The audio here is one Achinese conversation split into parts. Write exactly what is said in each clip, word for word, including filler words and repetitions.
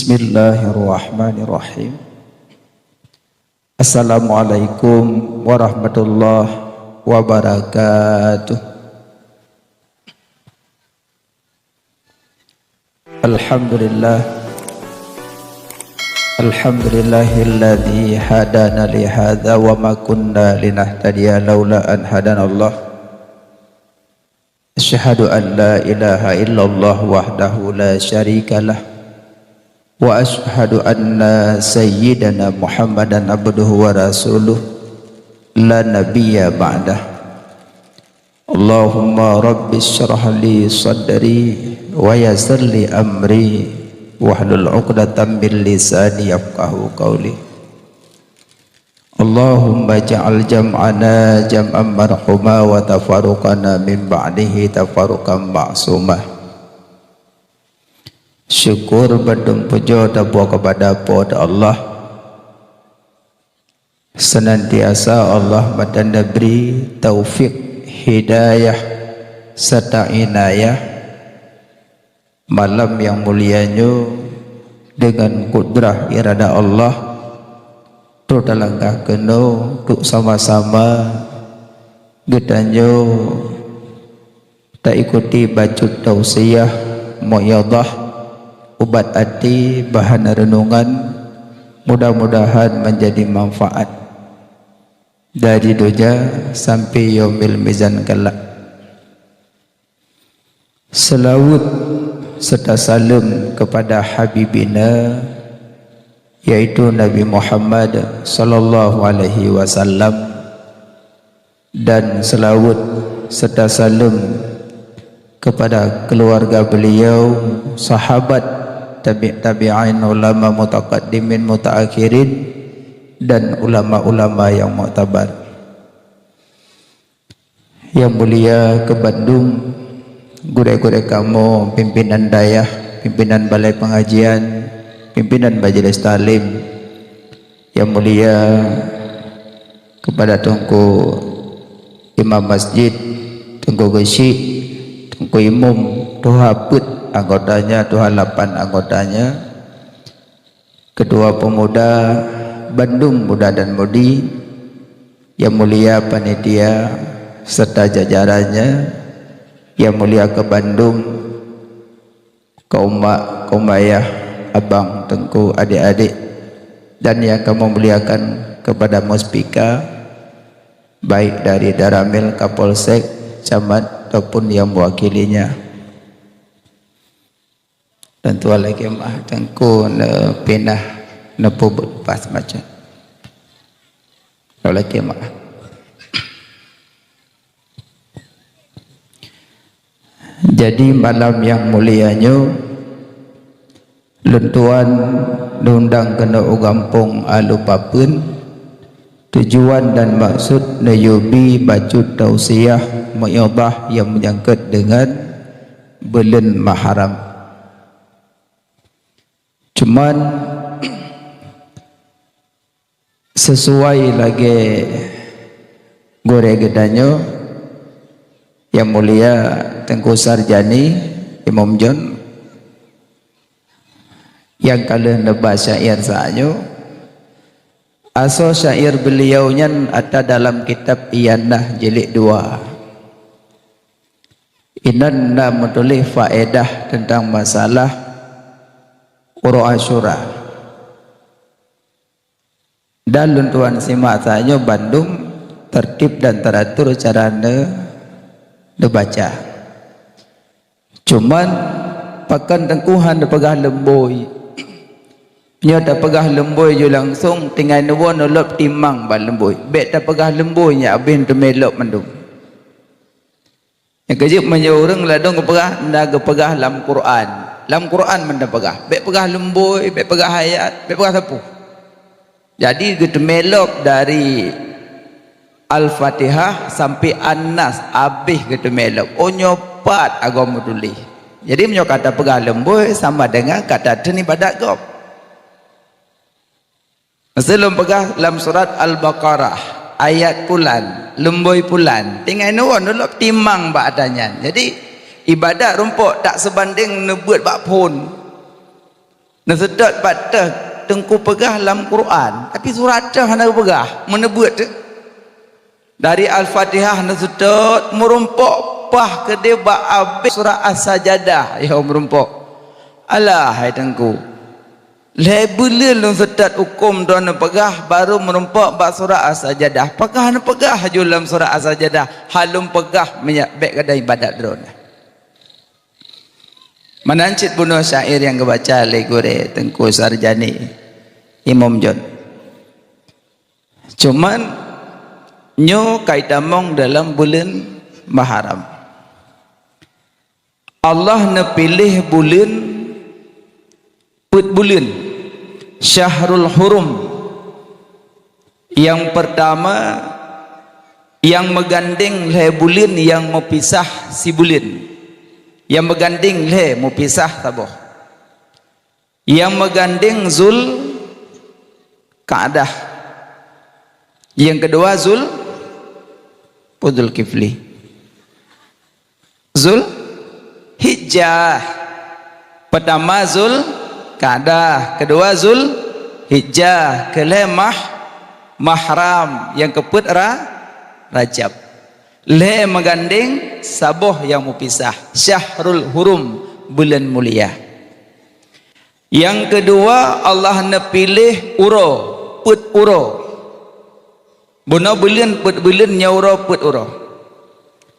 Bismillahirrahmanirrahim. Assalamualaikum warahmatullahi wabarakatuh. Alhamdulillah. Alhamdulillahilladzi hadana lihadza wa ma kunna linahtadiya laula an hadanallah. Asyhadu an la ilaha illallah wahdahu la syarikalah. Wa asyhadu anna sayyidana Muhammadan abduhu wa rasuluh la nabiyya ba'dah. Allahumma rabbi syrah li sadri wa yassir li amri wahlul 'uqdatam min lisani yafqahu qawli. Allahumma ja'al jam'ana jam'an marhuma wa tafarruqana min ba'dihi tafarruqan ma'suma. Syukur bandum pujoe tapuwoe keupada Po teu Allah. Seunantiasa Allah meutanabri taufik, hidayah, serta inayah malam nyang mulia nyoe deungon kudrah irada Allah, troh talangkah keunoe untuk sama-sama geutanyoe taikuti bacut tausiah, mau'izah, ubat até, bahan reunungan, mudah-mudahan menjadi manfaat dari donya sampai yaumil mizan kelak. Seulaweuet serta saleuem keupada Habibina, yaitu Nabi Muhammad sallallahu alaihi wasallam, dan seulaweuet serta saleuem keupada keuluwarga beliau, sahabat, tabi' tabi'in, ulama mutaqaddimin, mutaakhirin, dan ulama-ulama nyang muktabar. Nyang mulia keu bandum gurée-gurée kamoe, pimpinan dayah, pimpinan balai pengajian, pimpinan majelis taklim, nyang mulia keupada Teungku Imam Masjid, Teungku Geuchik, Teungku Imum, tuha peuet anggotanya, tuha lapan anggotanya, Ketua Pemuda, bandum muda dan mudi, nyang mulia panitia serta jajarannya, nyang mulia keu bandum kaum mak, kaum ayah, abang, teungku, adik-adik, dan nyang kamoe muliakan keupada muspika, baik dari Danramil, Kapolsek, Camat, ataupun nyang meuwakilinya. Dan tuan lagée meuah teungku neupinah neupeubuet pas macam. Tuan lagée meuah. Jadi malam nyang mulia nyoe, lôn tuan diundang keunoe u gampông Alu Papeuen. Tujuan dan maksud neuyue bi bacut tausiah, mau'izah nyang meunyangkot deungon buleuen Muharram. Cuman, sisuai lagée gurée geutanyoe, nyang mulia Teungku Sarjani, Imum John, nyang ka lheueh neuba syair saát nyoe, asoe syair beuliau nyan ata dalam kitab Ianah jilid dua. Inan na meutuléh faedah teuntang masalah uroe Asyura. Dan lôn tuan simak saát nyoe bandum tertib dan teratur cara ne-, neubaca. Cuman, pakon teungku hana peugah leumbôi. Nyoe tapeugah leumbôi jih langsong, tinggai neuwoe neulop timang bak leumbôi. Bék tapeugah leumbôi nyan abéh teumé lop mandum. Nyang keujeuet meunyoe ureuëng ladôm geupeugah, na geupeugah lam Quran. Lam Quran meunan peugah, bék peugah leumbôi, bék peugah ayat, bék peugah sapeue. Jadi geuteumé lop dari Al-Fatihah sampai An-Nas abéh geuteumé lop. Oh, nyoe pat agom meutuléh. Jadi meunyoe ka tapeugah leumbôi sama dengan ka tatreun ibadat gob. Meuseulom peugah lam surat Al-Baqarah, ayat pulan, leumbôi pulan. Tinggai neuwoe neulop timang bak ata nyan. Jadi, ibadat rumpok tak seubandéng neubeuet bak phon. Neuseutôt bak teuh Teungku peugah lam Quran, tapi surat teuh hana geupeugah, meuneubeuet teuh. Dari Al-Fatihah neuseutôt meurumpok paih keudeh bak abéh surat As-Sajadah, ya meurumpok. Alah, hai Teungku, lhée buleuen lôn seutôt hukôm droeneuh peugah, barô meurumpok bak surat As-Sajadah. Pakon neupeugah laju lam surat As-Sajadah, han lôn peugah meunyo bék gadôh iébadat droeneuh. Meunan cit bunoe syair nyang geubaca lé gurée Teungku Sarjani Imum Jot. Cuman, nyoe ka itamong dalam buleuen Muharram. Allah neupiléh buleuen, peuet buleuen, Syahrul Hurum. Nyang peurtama, nyang meugandeng lhée buleuen nyang meupisah sibuleuen. Nyang meugandeng lhée meupisah saboh. Nyang meugandeng Zulqa'dah. Nyang keudua Zul-, Zulkifli. Zulhijjah. Peurtama Zulqa'dah, keudua Zulhijjah, keulhée Mah-, Muharram, nyang keupeuet Ra-, Rajab. Lhée meugandeng saboh nyang meupisah, Syahrul Hurum, buleuen mulia. Nyang keudua, Allah neupiléh uroe, peuet uroe. Bunoe buleuen peuet buleuen, nyoe uroe peuet uroe.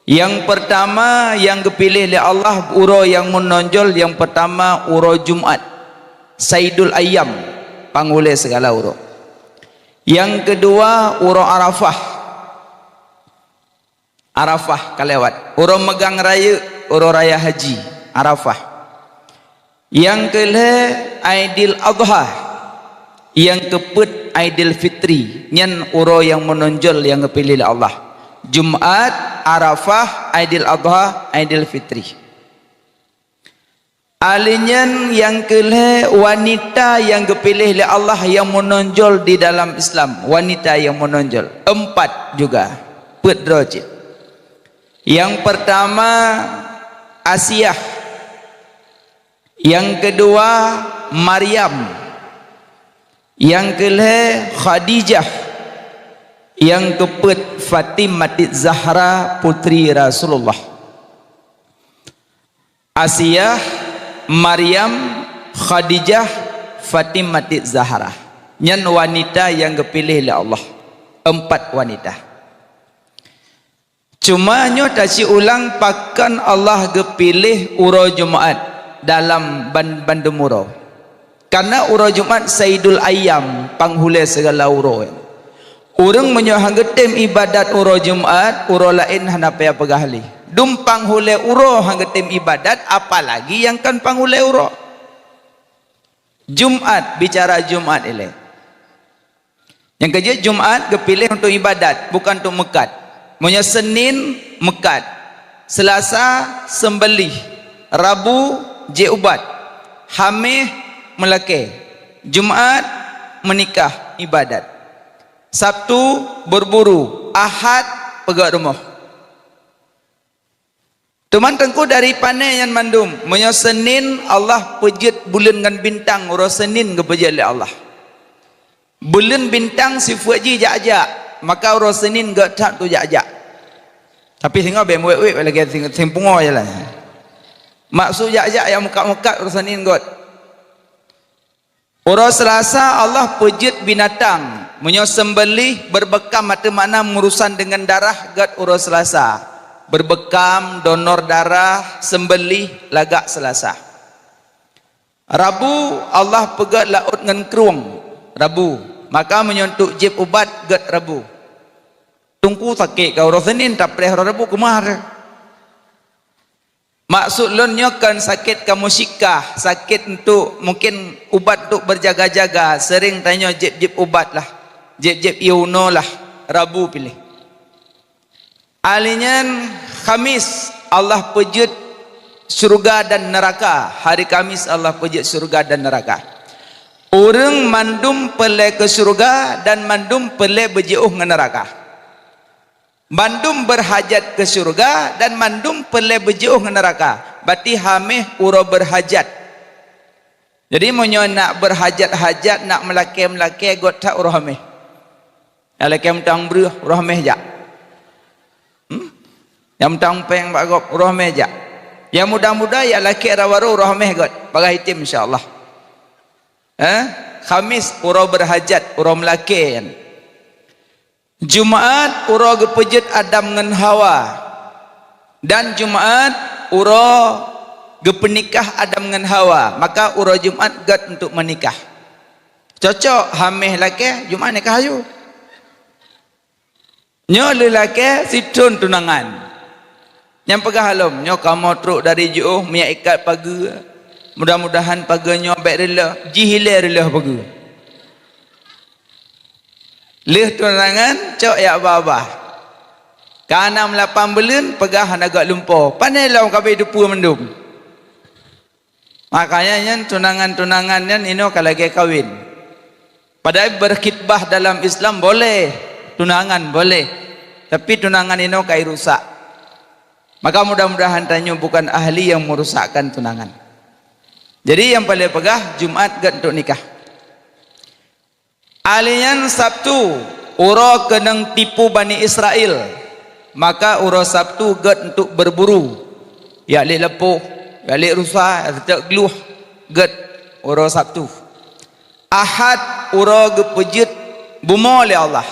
Nyang peurtama nyang geupiléh lé Allah uroe nyang meunonjol, nyang peurtama uroe Jumat, Saidul Ayyam, panghulée sigala uroe. Nyang keudua uroe Arafah. Arafah ka lewat. Uroe meugang rayeuk, uroe raya haji, Arafah. Nyang keulhée Aidil Adha, nyang keupeuet Aidil Fitri, nyan uroe nyang meunonjol nyang geupiléh lé Allah. Jumat, Arafah, Aidil Adha, Aidil Fitri. Alheuh nyan nyang keulhée wanita nyang geupiléh lé Allah nyang meunonjol di dalam Islam, wanita nyang meunonjol, empat juga, peuet droe cit. Nyang peurtama Asiah, nyang keudua Maryam, nyang keulhée Khadijah, nyang keupeuet Fatimati Zahra, putri Rasulullah. Asiah, Maryam, Khadijah, Fatimati Zahra. Nyan wanita nyang geupiléh lé Allah. Empat wanita. Cuma nyoe tasiulang pakon Allah geupiléh uroe Jumat dalam ban-, bandum uroe. Karena uroe Jumat Saidul Ayyam, panghulée sigala uroe. Ureuëng meunyoe han geutem iébadat uroe Jumat, uroe laén hana payah peugah lé. Dum panghulée uroe han geutem iébadat, apalagi nyang kon panghulée uroe. Jumat, bicara Jumat ilée. Nyang keujeuet Jumat geupiléh untuk iébadat, bukan untuk meukat. Meunyoe Senin meukat, Seulasa seumbeulih, Rabu jieb ubat, Haméh meulakée, Jumat meunikah iébadat, Sabtu beuburu, Ahad peugét rumoh. Teuma Teungku dari pané nyan mandum, meunyoe Senin Allah peujeuet buleuen ngon bintang, uroe Senin geupeujeuet lé Allah. Buleuen bintang sifeuet jih jak-jak, maka uroe Senin gét that tu jak-jak. Tapi singoh bèk meuwét-wét lagée sing-, sing pungoe jalan. Maksud jak-jak nyang meukat-meukat uroe Senin gét. Uroe Seulasa Allah peujeuet binatang, meunyoe seumbeulih, beubekam ateueh makna meurusan deungon darah gét uroe Seulasa. Beubekam, donor darah, seumbeulih lagak Seulasa. Rabu Allah peugét laôt ngon krueng, Rabu. Maka meunyoe untuk jieb ubat gét Rabu. Teungku sakét ka uroe Senin, tapreh uroe Rabu keumah. Maksud lôn nyoe kon sakét kamoe sikah, sakét untuk mungken ubat untuk berjaga-jaga, sering tanyoe jieb-jieb ubat lah, jieb-jieb ié unoe lah, Rabu piléh. Ahli nyan Khamis Allah peujeuet syeuruga dan neuraka, hari Khamis Allah peujeuet syeuruga dan neuraka. Ureuëng mandum peureulée keu syeuruga dan mandum peureulée beujiôh ngon neuraka. Mandum beurhajat keu syeuruga dan mandum peureulée beujiôh ngon neuraka. Bati Haméh uroe beurhajat. Jadi meunyoe nak beurhajat-hajat, nak meulakée-meulakée, göt that uroe Hameh. Nyang lakée meutamong breueh, uroe Hameh jak. Hmm? Nyang meutamong péng bak gob, uroe Hameh jak. Nyang muda-muda, nyang lakée rot barô, uroe Hameh göt. Bagaih item, insya Allah. Eh? Khamis, uroe beurhajat, uroe meulakée nyan. Jumat, uroe geupeujeuet Adam ngon Hawa. Dan Jumat, uroe geupeunikah Adam ngon Hawa. Maka uroe Jumat göt untuk meunikah. Cocok, Hameh lakée, Jumat nikah aju. Nyoe lheueh lakée sithon tunangan. Nyang peugah lom, nyoe kamoe trok dari jiôh, meujak ikat pageue. Mudah-mudahan pageue nyoe bék reuloh, jih ilée reuloh pageue. Lheueh tunangan, cok jak babah. Ka na meulapan buleuen, peugah hana göt lumpoe. Pane lom ka abéh teupeue mandum. Makanya nyan tunangan-tunangan nyan inoe ka lagée kawin. Padahai berkhitbah dalam Islam boleh, tunangan boleh. Tapi tunangan inoe ka irusak. Maka mudah-mudahan tanyoe bukan ahli yang merusakkan tunangan. Jadi nyang paleng peugah, Jumat göt untuk nikah. Alèh nyan Sabtu, uroe keunong tipu Bani Israel, maka uroe Sabtu gèt untuk berburu. Jak lét lampôh, jak lét rusa, jak seutôt glueh, gèt uroe Sabtu. Ahad, uroe geupeujeuet bumoe lé Allah,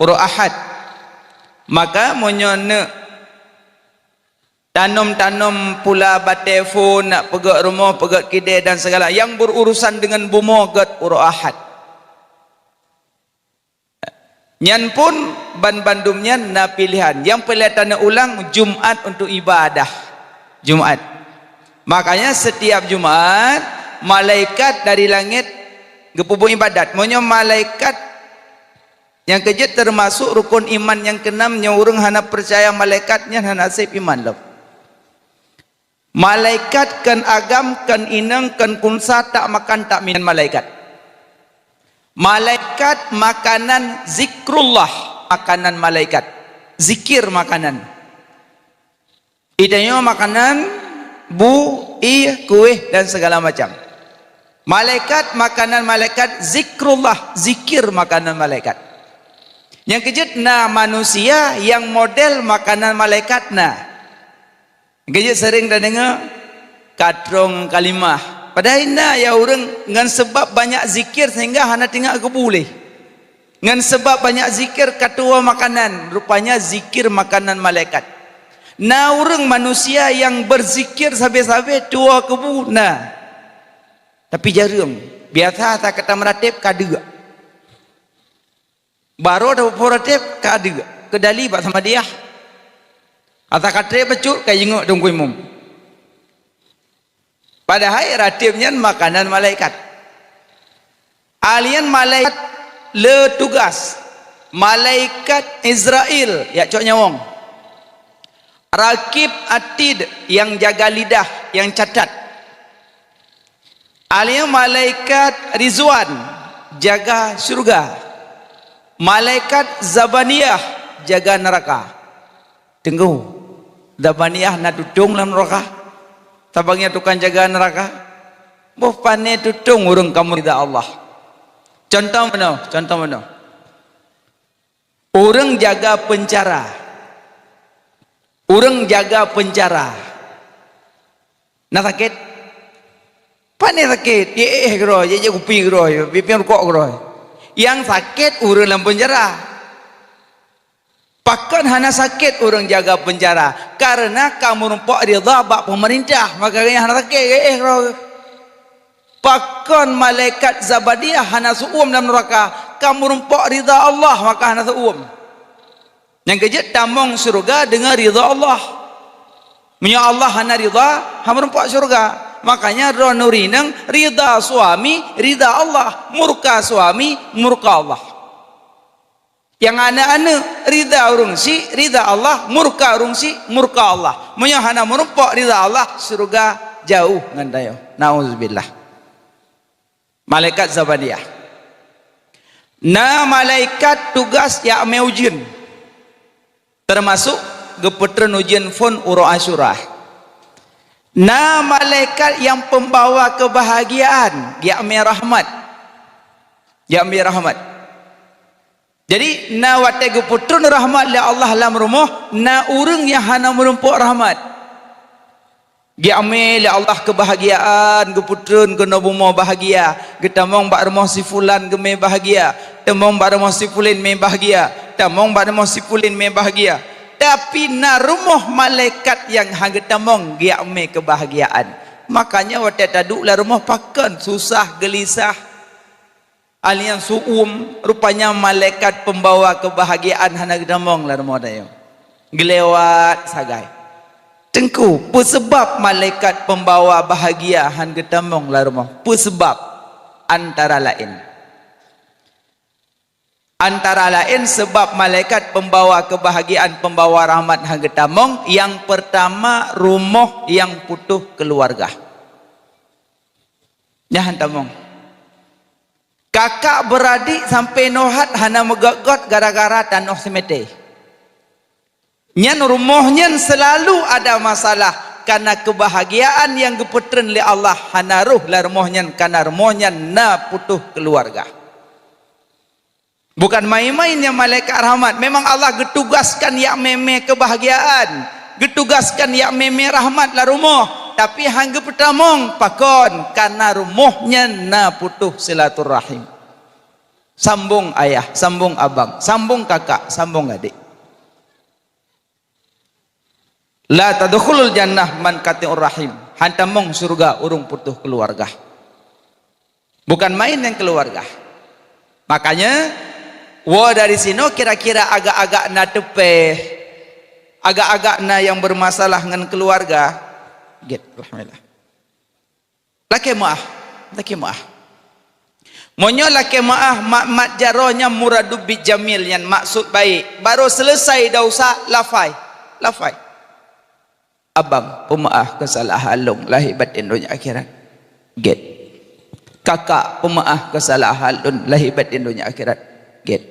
uroe Ahad. Maka meunyoe neuk tanom-tanom pula batèe phôn, nak peugèt rumoh, peugèt keudè dan segala nyang berurusan dengan bumoe gèt uroe Ahad. Nyan pun ban-bandum nyan na piléhan. Nyang peureulèe taneuk ulang Jumat untuk ibadah. Jumat. Makanya setiap Jumat, malaikat dari langét geupeubuet ibadat. Meunyoe malaikat Nyang keujeuet teumasok rukon iman nyang keunam, nyoe ureuëng hana peucaya malaikat nyan hana sép iman lom. Malaikat kon agam, kon inong, kon kunsa, tak makan, tak minum malaikat. Malaikat makanan zikrullah, makanan malaikat. Zikir makanan. Itanyoe makanan, bu, ié, kuéh, dan segala macam. Malaikat, makanan malaikat, zikrullah, zikir makanan malaikat. Nyang keujeuet na manusia nyang model makanan malaikat na. Nyang keujeuet seuring tadeungoe katrong kalimah. Padahai na ya ureuëng ngon seubab banyak zikir sehingga hana teuingat keu bu lé. Ngon seubab banyak zikir ka tuwoe makanan, rupanya zikir makanan malaikat. Na ureuëng manusia nyang beuzikir sabe-sabe tuwoe keu bu na. Tapi jareueng. Biasa ata ka tameuratéb ka deuk. Barô tapeupo ratéb ka deuk. Keudali bak samadiyah. Ata ka trép bacut ka jingeuk teungku imum. Padahai ratéb nyan makanan malaikat. Alèh nyan malaikat le tugas. Malaikat Izrail, jak cok nyawöng. Rakib Atid, nyang jaga lidah, nyang catat. Alèh nyan malaikat Rizwan, jaga syeuruga. Malaikat Zabaniah, jaga neuraka. Teungku, Zabaniah na tutong lam neuraka? Saban nyan tukang jaga neuraka? Boh pané tutong ureuëng ka meurida Allah. Cuntoh meunoe, cuntoh meunoe. Ureuëng jaga peuncara. Ureuëng jaga peuncara. Na sakét? Pané sakét? Jiéh keudroe, jiék kupi keudroe, jipiep rukok keudroe. Nyang sakét ureuëng lam peuncara. Pakon hana sakét ureuëng jaga peuncara? Kareuna ka meurumpok ridha bak peumeurintah, maka geuhnyan hana sakét, jiéh keudroe. Pakon malaikat Zabaniah hana seu-uem lam neuraka? Ka meurumpok ridha Allah, maka hana seu-uem. Nyang keujeuet tamong syeuruga deungon ridha Allah. Meunyoe Allah hana ridha, hana meurumpok syeuruga. Makanya droeneuh ureuëng inong ridha suami, ridha Allah, murka suami, murka Allah. Nyang aneuëk-aneuëk, ridha ureuëng syiek, ridha Allah, murka ureuëng syiek, murka Allah. Meunyoe hana meurumpok ridha Allah, syeuruga jauh ngon tanyoe. Nauzubillah. Malaikat Zabaniah. Na malaikat tugas jak mé ujeuen, teumasok geupeutreun ujeuen phon uroe Asyura. Na malaikat nyang peumbawa keubahagiaan, geujak mè rahmat. Geujak mè rahmat. Jadi, na watèe geupeutreun rahmat lé Allah lam rumoh, na ureuëng nyang hana meurumpok rahmat. Geujak mè lé Allah keubahagiaan, geupeutreun keunoe bumoe bahagia, geutamong bak rumoh si fulan geumè bahagia, tamong bak rumoh si fulan mè bahagia, tamong bak rumoh si fulan mè bahagia. Tapi na rumoh malaikat nyang han geutamong geujak mè keubahagiaan. Makanya watèe taduek lam rumoh pakon susah geulisah. Alian su'um, rupanya malaikat peumbawa keubahagiaan hana geutamong lam rumoh tanyoe. Geulewat sagai. Teungku, peue seubab malaikat peumbawa bahagia han geutamong lam rumoh? Peue seubab? Antara laén. Antara laén seubab malaikat peumbawa keubahagiaan, peumbawa rahmat han geutamong, nyang peurtama rumoh nyang putôh keuluwarga. Nyan han tamong. Kakak beuradik sampoe nohat hana meugöt-göt gara-gara tanoh seumete. Nyan rumoh nyan seulalu ada masalah, kareuna keubahagiaan nyang geupeutreun lé Allah hana rhoh lam rumoh nyan, kareuna rumoh nyan na putôh keuluwarga. Bukan main-main nyan malaikat rahmat. Memang Allah geutugaskan jak mè-mè keubahagiaan, geutugaskan jak mè-mè rahmat lam rumoh, tapi han geupeutamong. Pakon? Kareuna rumoh nyan na putôh silaturahim. Sambong ayah, sambong abang, sambong kakak, sambong adék. "La tadkhulul jannah man qati'ur rahim." Han tamong syeuruga ureuëng putôh keuluwarga. Bukan main nyan keuluwarga. Makanya, woe dari sinoe kira-kira agak-agak na teupeh, agak-agak na nyang beurmasalah ngon keuluwarga. Gét, alhamdulillah. Lakèe meu'ah, lakèe meu'ah. Meunyoe lakèe meu'ah, mat-mat jaroe nyan muradu bit jamil, nyan maksud baik. Barô seuleusai desya, lafai, lafai. "Abang, peumeu'ah keusalahan lôn lahé batén donya akhirat." Gét. "Kakak, peumeu'ah keusalahan lôn lahé batén donya akhirat." Gét.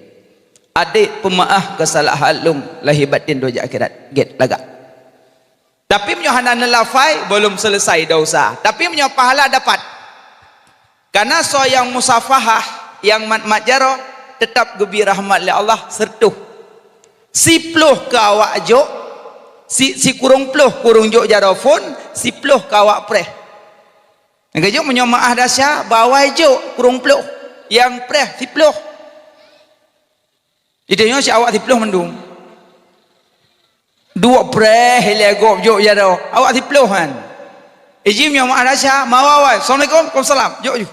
"Adék, peumeu'ah keusalahan lôn lahé batén donya akhirat." Gét, lagak. Tapi meunyoe hana neulafai, belum selesai dosa. Tapi meunyoe pahala dapat. Kareuna soe nyang musafahah, nyang mat-mat jaroe, teutap geubri rahmat lé Allah, sireutoh. Siploh keu awak jok, si, sikurong ploh kurong jok jaroe phon, siploh keu awak preh. Nyang geujok meunyoe meu'ah desya, bak awai jok kurong ploh, nyang preh siploh. Di tanyoe si awak siploh mandum. Duek preh ilèe gob jok jaroe, awak siploh kan. Ijim nyang meu'ah desya, meu'ah awai. "Assalamualaikum." "Waalaikumsalam." Jok ju.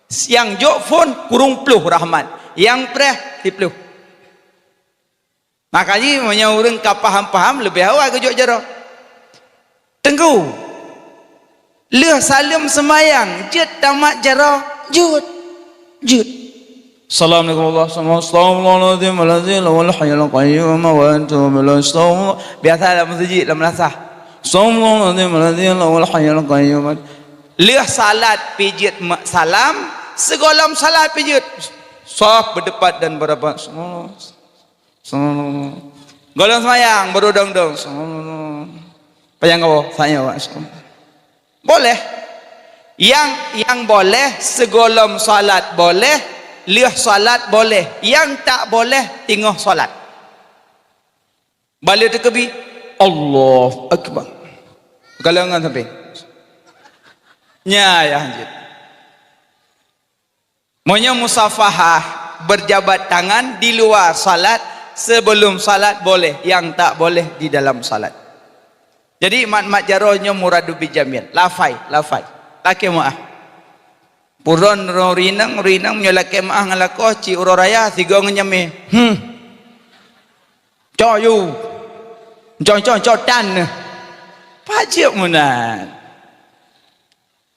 Nyang jok phon kurong ploh rahmat. Nyang preh siploh. Makajih meunyoe ureuëng ka paham-paham, leubeh awai geujok jaroe. Teungku, lheueh saleuem seumayang, jeuet tamat jaroe, jeuet, jeuet. "Assalamualaikum warahmatullahi wabarakatuh. Astagfirullahaladzim alladzi la ilaha illa huwal hayyul qayyum wa atubu ilaih. Astagfirullah." Biasa lam meuseujid, lam meulasah. "Astagfirullahaladzim alladzi la ilaha illa huwal hayyul qayyum." Lheueh salat pih jeuet ma-, salam, sigohlom salat pih jeuet. Saf beudepat dan beurapat. Gohlom seumayang, beurudong-dong. Panyang kamoe, saya, Pak. Boleh. Nyang, nyang boleh, sigohlom salat boleh, lheueh salat boleh. Nyang tak boleh, teungoh salat. Bale teukeubi, Allahu Akbar. Galongan sampai. Nya, ya, hanjeuet. Meunyoe musafahah, berjabat tangan di luar salat, sebelum salat boleh, yang tak boleh di dalam salat. Jadi, mat-mat jaroe nyoe muradu bijamil. Lafai, lafai. Lakèe meu'ah. Puron ro rinang, rinang nyoe lakèe meu'ah ngon lakoe, ci uroe raya, sigoe ngon jamé. Hmm. Cok yu. Cok, cok, cok tan. Pajeuet meunan.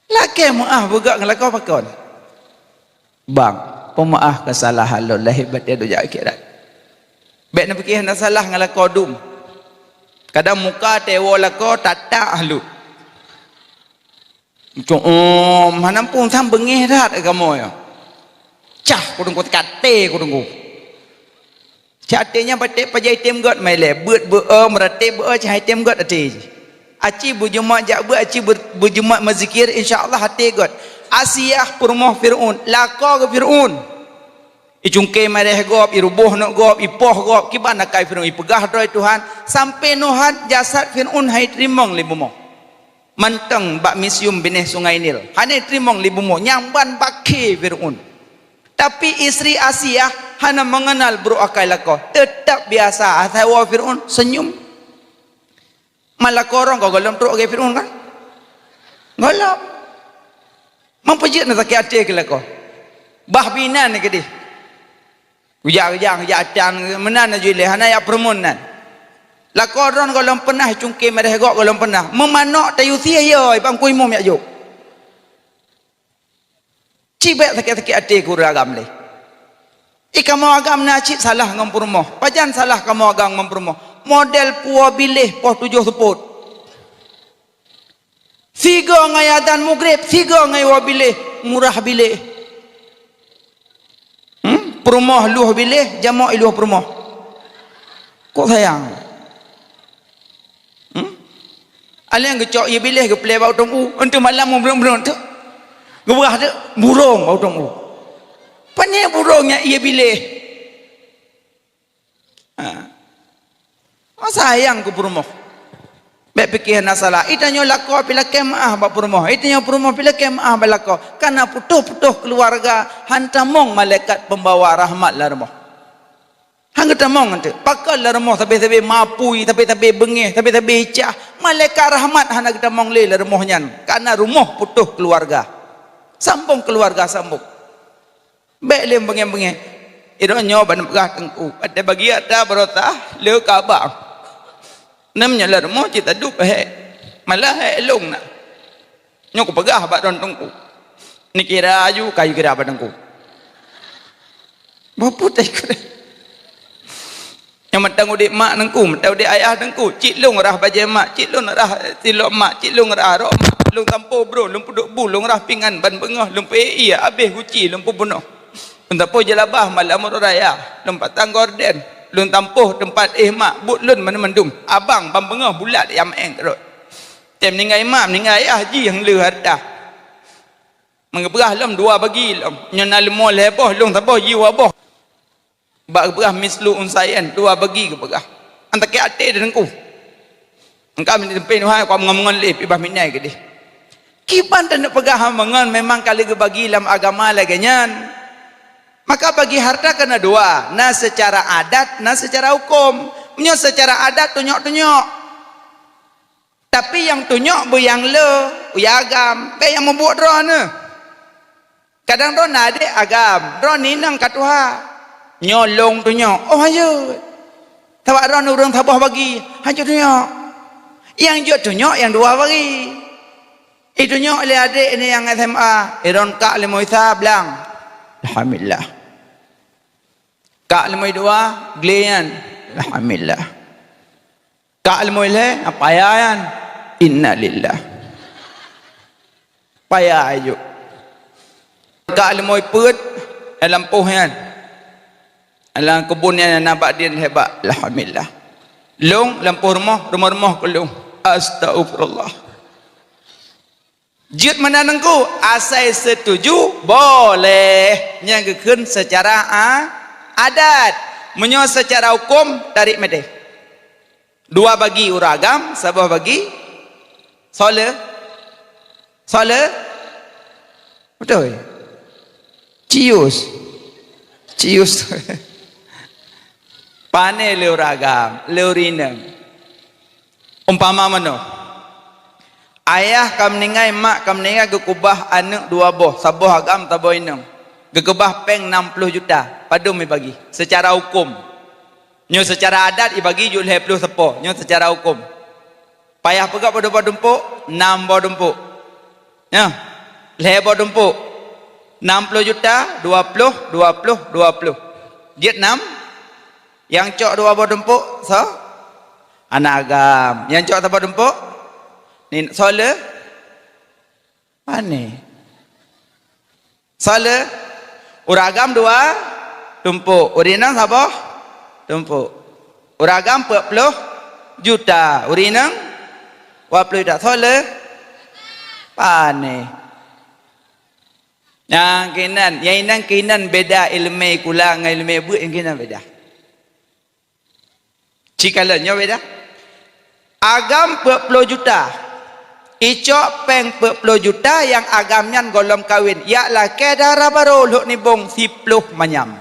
Lakèe meu'ah beugöt ngon lakoe pakon? Bang, peumeu'ah keusalahan lôn lahé batèe donya akhirat. Bèk neupike hana salah ngon lakoe dum. Kadang muka teuwoe lakoe tatak lheueh. Cok, oh, hana muphom, sam beungéh that kamoe nyoe. Cah kudungku, teukaté kudungku. Cah até nyan paték paja item göt, mai lé beuet beu-e, meuratéb beu-e, cah item göt até jih. Aci beujeumat jak beuet, aci ber-, beujeumat meuzikir, insya Allah até gét. Asiah peurumoh Fir'aun, lakoe geuh Fir'aun. Icungké mirah gob, iruboh aneuk gob, ipoh gob, kiban akai Fir'aun, ipeugah droe Tuhan, sampoe neuhat jasad Fir'aun han iteurimong lé bumoe. Mantong bak museum binéh Sungai Nil, hana iteurimong lé bumoe, nyang ban bakhé Fir'aun. Tapi istri Asiah hana meungeunal buruk akai lakoe, teutab biasa, asai woe Fir'aun seunyum. Man lakoe droe ka gohlom trok lagèe Fir'aun kan? Gohlom. Meupeujiet na sakét até keu lakoe. Bah binan keudeh. Kujak-kujak, kujak atan, meunan na jih lé, hana jak peureumeun nan. Lakoe droe gohlom peunah cungké mirah gob gohlom peunah. Meumanok tayue sie yo, i bangku imum jak jok. Cibèk sakét-sakét até keu ureueng agam lé. I kamoe agam na cit salah ngon peurumoh. Pajan salah kamoe agam ngon peurumoh? Model puwoe biléh poh tujoh seupôt. Sigoe ngon adan mugreb, sigoe ngon woe biléh, murah biléh. Hmm? Peurumoh luh biléh, jamok i luh peurumoh. Kok sayang? Hmm? Alèh geucok ie biléh geuplè bak utông u, eunteuk malam meubeureun-beureun teuk. Geubeurah teuk, burông bak utông u. Panyang burông nyan ie biléh. Ha. Oh, sayang keu peurumoh. Bèk piké hana salah. Ita nyoe lakoe pih lakèe meu'ah bak peurumoh. Ita nyoe peurumoh pih lakèe meu'ah bak lakoe. Kareuna putôh-putôh keuluwarga han tamong malaikat peumbawa rahmat lam rumoh. Han geutamong eunteuk. Pakon lam rumoh sabé-sabé mapui, sabé-sabé beungèh, sabé-sabé cah. Malaikat rahmat hana geutamong lé lam rumoh nyan. Kareuna rumoh putôh keuluwarga. Sambông keuluwarga, sambông. Bèk lé beungèh-beungèh. Droeneuh nyoe ban peugah teungku, watèe bagi atra baroesa le keu abang. Nam nyoe lam rumoh cit taduek hék. Malah hék lôn na. Nyoe kupeugah bak droeneuh teungku. Neukira aju ka kira bak teungku. Bapu tai kira. Nyang mantong udép mak teungku, mantong udép ayah teungku, cit lôn rhah bajèe mak, cit lôn rhah silop mak, cit lôn rhah rok mak, lôn tampôh brôk, lôn peuduek bu, lôn rhah pingan ban beungoh, lôn peuék ié, abéh guci, lôn peubunoh. Lôn tampôh jeulabah malam uroe raya, lôn pasang gorden, lôn tampôh teumpat éh mak, buet lôn mandum-mandum, abang ban beungoh bulat nyang maén rot. Tém ninggai mak, ninggai ayah jih nyang le hareuta. Meugeubeugaih lom dua bagi lom, nyoe na leumo lhèe boh, lôn saboh jih dua boh. Bak geupeugah mislu unsayain, dua bagi geupeugah. An sakét até teungku. Engka min teumpat nuhai, kau meungon-meungon lé, pih bah minai keudeh. Kiban taneuk peugah meungon memang ka lheueh geubagi lam agama lagèe nyan. Maka bagi harta ka na dua, na seucara adat, na seucara huköm. Meunyoe seucara adat tunyok-tunyok. Tapi nyang tunyok beu nyang le, beu nyang agam, bèk nyang mubuet droeneuh. Kadang droeneuh adék agam, droeneuh inong ka tuha. Nyoe lôn tunyok, oh hanjeuet. Sabab droeneuh ureueng saboh bagi, hanjeuet tunyok. Nyang jeuet tunyok nyang dua bagi. Itunyok lé adék nyoe nyang S M A, droeneuh kak leumo isa blang. Alhamdulillah. Kak leumo dua, glé nyan. Alhamdulillah. Kak leumo lhèe, paya nyan. Innalillah. Paya ayu. Kak leumo peuet, lam poh nyan. Lam keubon nyan na bak din hebat. Alhamdulillah. Lôn lam poh rumoh, rumoh-rumoh keu lôn. Astagfirullah. Jeuet meunan teungku, asai seutuju, boleh. Nyang geukheun seucara a-, adat. Meunyoe seucara huköm, tarék meudeh. Dua bagi ureueng agam, saboh bagi soe le. Soe le? Beutôi. Cius. Cius. Pané le ureueng agam, le ureueng inong. Umpama meunoe, ayah ka meuninggai, mak ka meuninggai, geukeubah aneuk dua boh, saboh agam, saboh inong. Geukeubah péng nam ploh juta, padum ibagi seucara huköm? Nyoe seucara adat ibagi jeuet lhèe ploh sapo, nyoe seucara huköm. Payah peugah padum boh dumpok? Nam boh dumpok. Nyoe, lhèe boh dumpok. Nam ploh juta, dua ploh, dua ploh, dua ploh. Jeuet nam? Nyang cok dua boh dumpok, soe? Aneuk agam. Nyang cok saboh dumpok? Ni soe le? Pané. Soe le? Ureueng agam dua dumpok, ureueng inong saboh dumpok. Ureueng agam peuet ploh juta, ureueng inong Dua ploh juta. Soe le? Pane. Nyang keunan, nyang inan keunan beda iéleumé kula ngon iéleumé beuet, nyang keunan beda. Cikalon nyoe beda. Agam peuet ploh juta. Icok péng peuet ploh juta nyang agam nyan gohlom kawen. Jak lakée dara barô lhok nibong siploh manyam.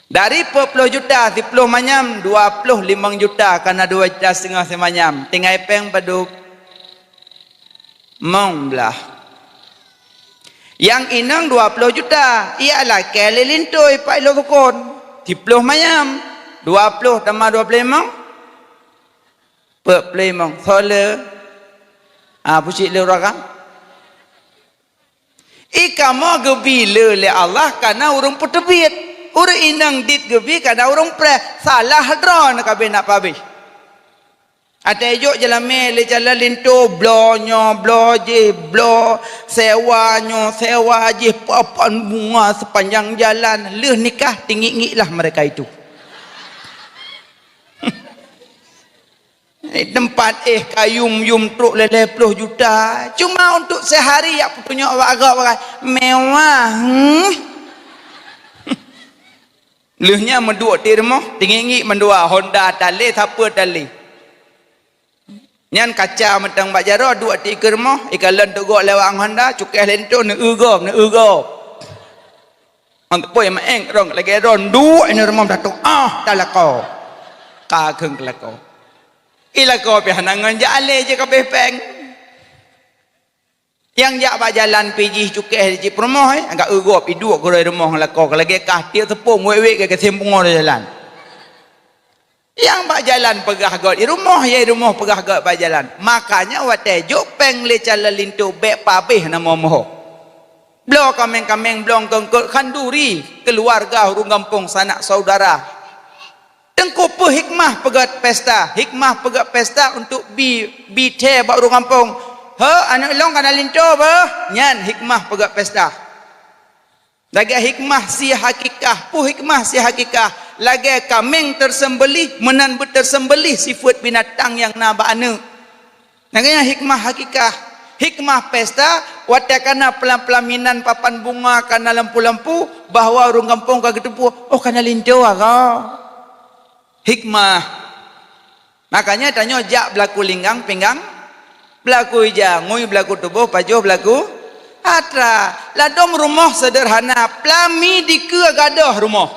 Dari peuet ploh juta, siploh manyam, dua ploh limong juta, kana dua juta seungoh simanyam. Tinggai péng padub? Limong blaih. Nyang inong dua ploh juta, jak lakée lé linto pat ilok sukon. Siploh manyam, dua ploh tamah dua ploh limong, peuet ploh limong. Soe le? Ah, pucit le ureueng agam. I kamoe geubi le lé Allah kana ureueng peuteubiet. Ureueng inong dit geubi kana ureueng preh. Salah droe neuh kabeh na pabeh. Watée jok jeulamé lé calon linto, bloe nyoe, bloe jéh, bloe sewa nyoe, sewa jéh, papan bunga sepanjang jalan. Lheueh nikah, tingiek-ngiek lah mereka itu. Teumpat éh ka yum-yum trok lhée ploh juta. Cuma untuk sehari jak peutunyok bak gob, mewah. Hmm? Lheueh nyan meuduek di rumoh, tingiek-ngiek mandua, Honda talé, sapeue talé. Nyan kaca mantong bak jaroe, duek di keue rumoh, ikalon teugok lewat Honda, cukéh linto, neueu gob, neueu gob. Ong teupoi maéng rong lagée rong duek nyoe rumoh datong, ah, talakoe. Ka kheun keu lakoe. I lakoe pih hana ngon jak alé jih kabeh péng. Nyang jak bak jalan pih jih cukéh jih peurumoh, eh, agak eugop iduek keudroe rumoh lakoe lagée kah tiek teupông wék-wék ke gasém pungoe di jalan. Nyang bak jalan peugah gob i rumoh, nyang i rumoh peugah gob bak jalan. Makanya watée jok péng lé calon linto bék pabeh na momoho. Bloe kaméng-kaméng, bloe eungkôt-eungkôt, khanduri keuluwarga ureuëng gampông, sanak syedara. Teungku peue hikmah peugét pesta? Hikmah peugét pesta untuk bi, bi thée bak ureuëng gampông. He, aneuëk lôn kana linto beuh. Nyan hikmah peugét pesta. Lagée hikmah si hakikah. Peue hikmah si hakikah? Lagée kaméng teuseumbeulih, meunan beuteuseumbelih sifeuet binatang nyang na bak aneuëk. Lagée nyan hikmah hakikah. Hikmah pesta, watée kana peula-, peulaminan, papan bunga, kana lampu-lampu, bahwa ureuëng gampông ka geuteupeue, oh, kana linto agoe. Hikmah. Makanya tanyoe jak beulaku linggang pinggang, beulaku ija, ngui beulaku tuboh, pajoh beulaku atra. Ladôm rumoh seudeurhana, peulami dikeue gadôh rumoh.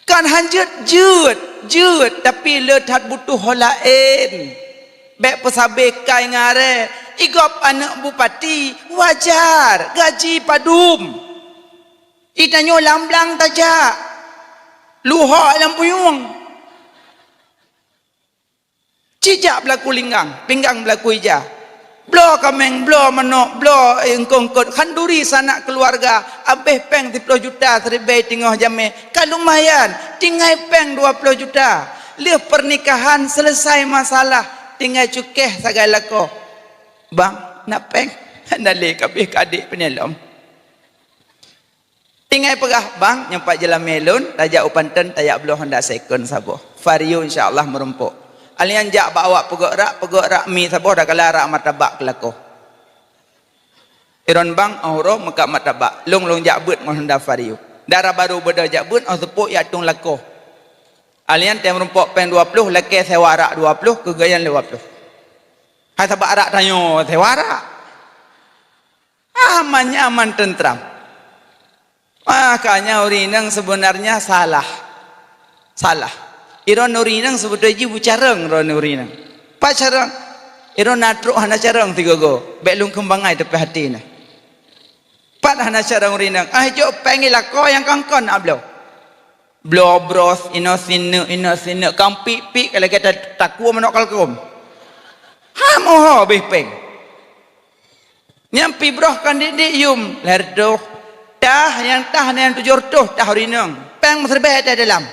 Kan han jeuet, jeuet, jeuet, tapi le that butoh ho laén. Bék peusabe kai ngon arée, i gob aneuëk bupati, wajar, gaji padum. I tanyoe lam blang tajak, luhok lam puyueng. Ci jak beulaku linggang, pinggang beulaku ija. Bloe kaméng, bloe manok, bloe eungkôt-eungkôt, khanduri sanak keuluwarga, abéh péng siploh juta siribée teungoh jamé, ka lumayan, tinggai péng dua ploh juta. Lheueh pernikahan, selesai masalah, tinggai cukéh sagai lakoe. Bang, na péng? Hana lé, kabéh keu adék peunyalom. Tinggai peugah, "Bang, nyoe pat jeulamé lôn, tajak u Panton, tajak bloe Honda second saboh. Vario insya Allah meurumpok." Alèh nyan jak bak awak peugöt rak, peugöt rak mi saboh, dakala rak martabak keu lakoe. Iron bang, oh uroe meukat martabak, lôn, lôn jak beuet ngon Honda Vario. Dara barô beudôh jak beuet, oh seupôt jak tueng lakoe. Alèh nyan tém meurumpok péng dua ploh, lakèe sewa rak dua ploh, keu gobnyan lhèe ploh. Hai sabak rak tanyoe sewa rak. Aman-nyaman, teuntram. Makanya ureueng inong sebenarnya salah. Salah. Iron ureueng inong sebetul jih bucarong ron ureueng inong. Pat carong? Iron na trok hana carong sigoe-goe. Bèk lôn keumbang ai teupih até na. Pat hana carong ureueng inong. Ah, jok péng i lakoe nyang kon-kon na bloe. Bloe bros, inoe sineuk, inoe sineuk, kan pik-pik ka lagèe ta-, takue manok kalkun. Ha, moho bèh péng. Nyang pih broh kan dik-dik yum, lhèe reutôh. Tah, nyang tah, nyang tujoh reutôh tah ureueng inong. Péng meuseuribèe teuh dalam.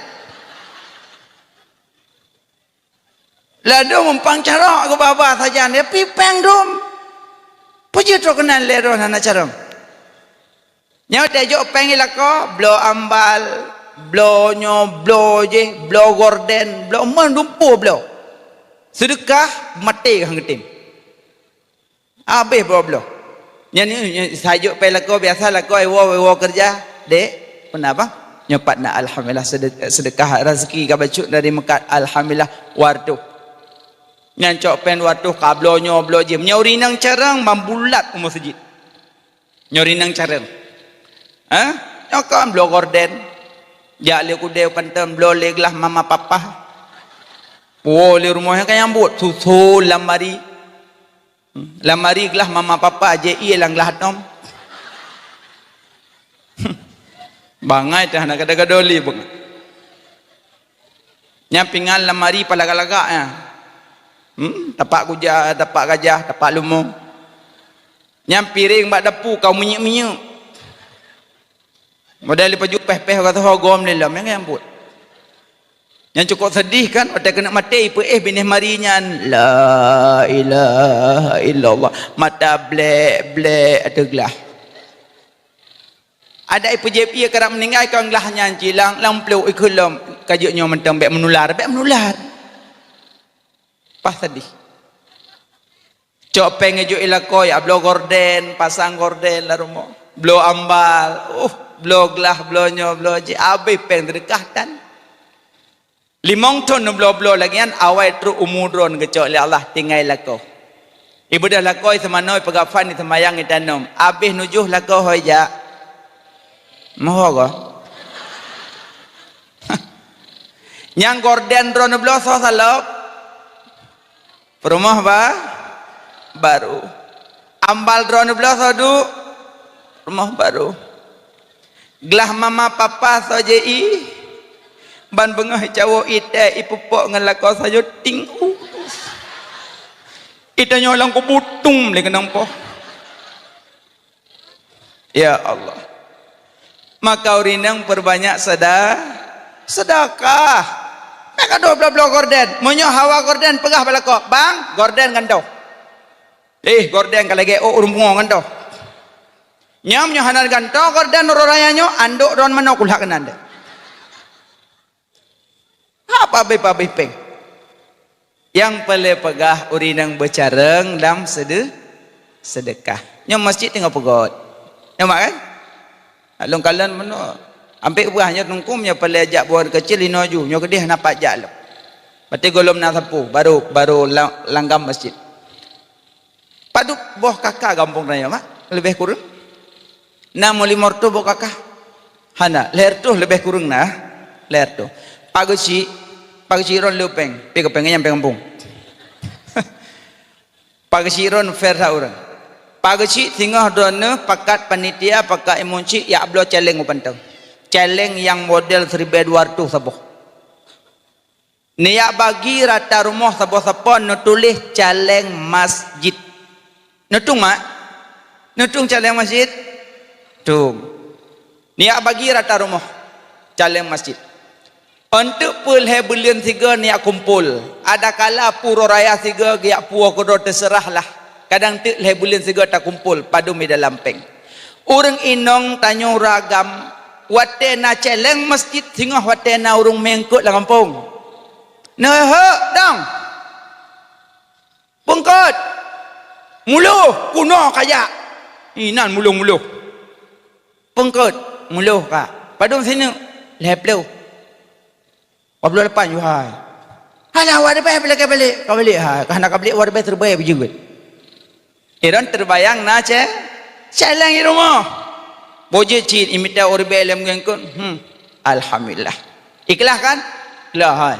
Ladôm mumpang carông geuba-ba sajan, ya pih péng dum. Peue jeuet trok keunan lé droe hana carông. Nyoe teuh jok péng i lakoe, bloe ambal, Bloe nyoe, bloe jih, bloe gorden, bloe mandum peue bloe. Seudeukah maté han geutem. Habéh bloe-bloe. Nyan, nyan, nyan sajok pèng lakoe, biasa lakoe iwoe, iwoe keureuja. Dek, peuna bang? Nyoe pat na, alhamdulillah, sede-, seudeukah raseuki ka bacut dari meukat, alhamdulillah, dua reutôh. Nyan cok pèng dua reutôh ka bloe nyoe, bloe jih. Meunyoe ureueng inong carông, mambulat u meuseujid. Nyoe ureueng inong carông. Hah? Nyoe kan bloe gorden. Jak lé keudè u kanton, bloe lé glah mama papa. Woe lé rumoh nyang ka nyambut, susun lamari. Lamari glah mama papa, jép ie lam glah atom. Bangai teuh hana gado-gado lé beungoh. Nyan pingan lamari palagak-lagak nyan. Hmm, tapak kuja, tapak gajah, tapak leumo. Nyan piréng bak dapu ka minyeuk-minyeuk. Model lipaju péh-péh ka soe gom lé lom, nyang nyambut. Nyan cukôp seudeh kan, watèe keuneuk maté, ipeuéh binéh mari nyan, "La ilaha illallah." Mata blek-blek ateueh glah. Adak ipeujép ie karab meuninggai, kon glah nyan cit lam, lam pluek ikheun lom, ka jeuet nyoe mantong bèk meunular, bèk meunular. Paih seudeh. Cok pèng ijok i lakoe, ya, bloe gorden, pasang gorden lam rumoh. Bloe ambal, uh, bloe glah, bloe nyoe, bloe jih, habéh pèng seudeukah tan. Limong thon neubloe-bloe lagèe nyan, awai trok umu droeneuh geucok lé Allah, tinggai lakoe. Ibeudôh lakoe, iseumanoe, ipeugafan, iseumayang, itanom. Abéh nujoh lakoe ho ijak. Moho goe. Nyang gorden droeneuh bloe soe salop? Peurumoh ba-, baru. Ambal droeneuh bloe soe duek? Peurumoh baru. Glah mama papa soe jép ie? Ban beungoh icawoe ie teh, ipupok ngon lakoe sayô ting u. Itanyoe lam kubu tum lé keunong poh. Ya Allah. Maka ureueng inong peurbanyak seda-, seudeukah. Bèk gadôh bloe-bloe gorden. Meunyoe hawa gorden, peugah bak lakoe, "Bang, gorden gantoe." Eh, gorden ka lagèe ôk ureueng pungo gantoe. Nyan meunyoe hana gantoe gorden uroe raya nyoe, andok droen manoe kulhak keunan deh. Hana pabéh-pabéh pèng. Nyang peureulèe peugah ureueng inong beucarông lam seudeu-, seudeukah. Nyoe masjid teungoh peugöt. Nyoe mak kan? Lôn kalon meunoe. Ampé ubah nyoe teungku, nyoe peureulèe jak buet keucil inoe ju. Nyoe keudéh hana pat jak lom. Berarti gohlom na sapeue, baru, baru la-, langgam masjid. Padub boh kaka gampông tanyoe, mak? Leubeh kureueng? Na meulimong reutôh boh kaka? Hana, lhèe reutôh leubeh kureueng na. Lhèe reutôh. Pak Geuchik, Pak Geuchik droen le pèng, pi keu pèng nyan pèng gampông. Pak Geuchik droen fair that ureueng. Pak Geuchik singoh droeneuh pakat panitia, pakat imum chik, jak bloe caleng u pantoe. Caleng nyang model siribèe dua reutôh saboh. Neujak bagi rata rumoh saboh sapoe neutuléh caleng masjid. Neutueng, mak? Neutueng caleng masjid? Tueng. Neujak bagi rata rumoh caleng masjid. Eunteuk peue lhèe buleuen sigoe neujak kumpul. Adakala pue uroe raya sigoe geujak pue keudroe, teuseurah lah. Kadang teuk lhèe buleuen sigoe takumpul padum di dalam pèng. Ureueng inong tanyoe ureueng agam, watèe na caleng masjid singoh watèe na ureueng mé eungkôt lam gampông. Neuhok dong. Peungkôt. Muloh, kunoe kajak. Inan muloh-muloh. Peungkôt, muloh ka. Padum sineuk? Lhèe plôh. Dua puluh lapan, yuhai. Hana awak leubeh, ka balek, ka balek. Ka hana ka balek, awak leubeh teureubai beujeuet. Iron teubayang na cè-, caleng i rumoh. Boh jeuet cit, imita ureueng bèe lom ngon eungkôt. Hmm. Alhamdulillah. Ikhlas kan? Ikhlas hai.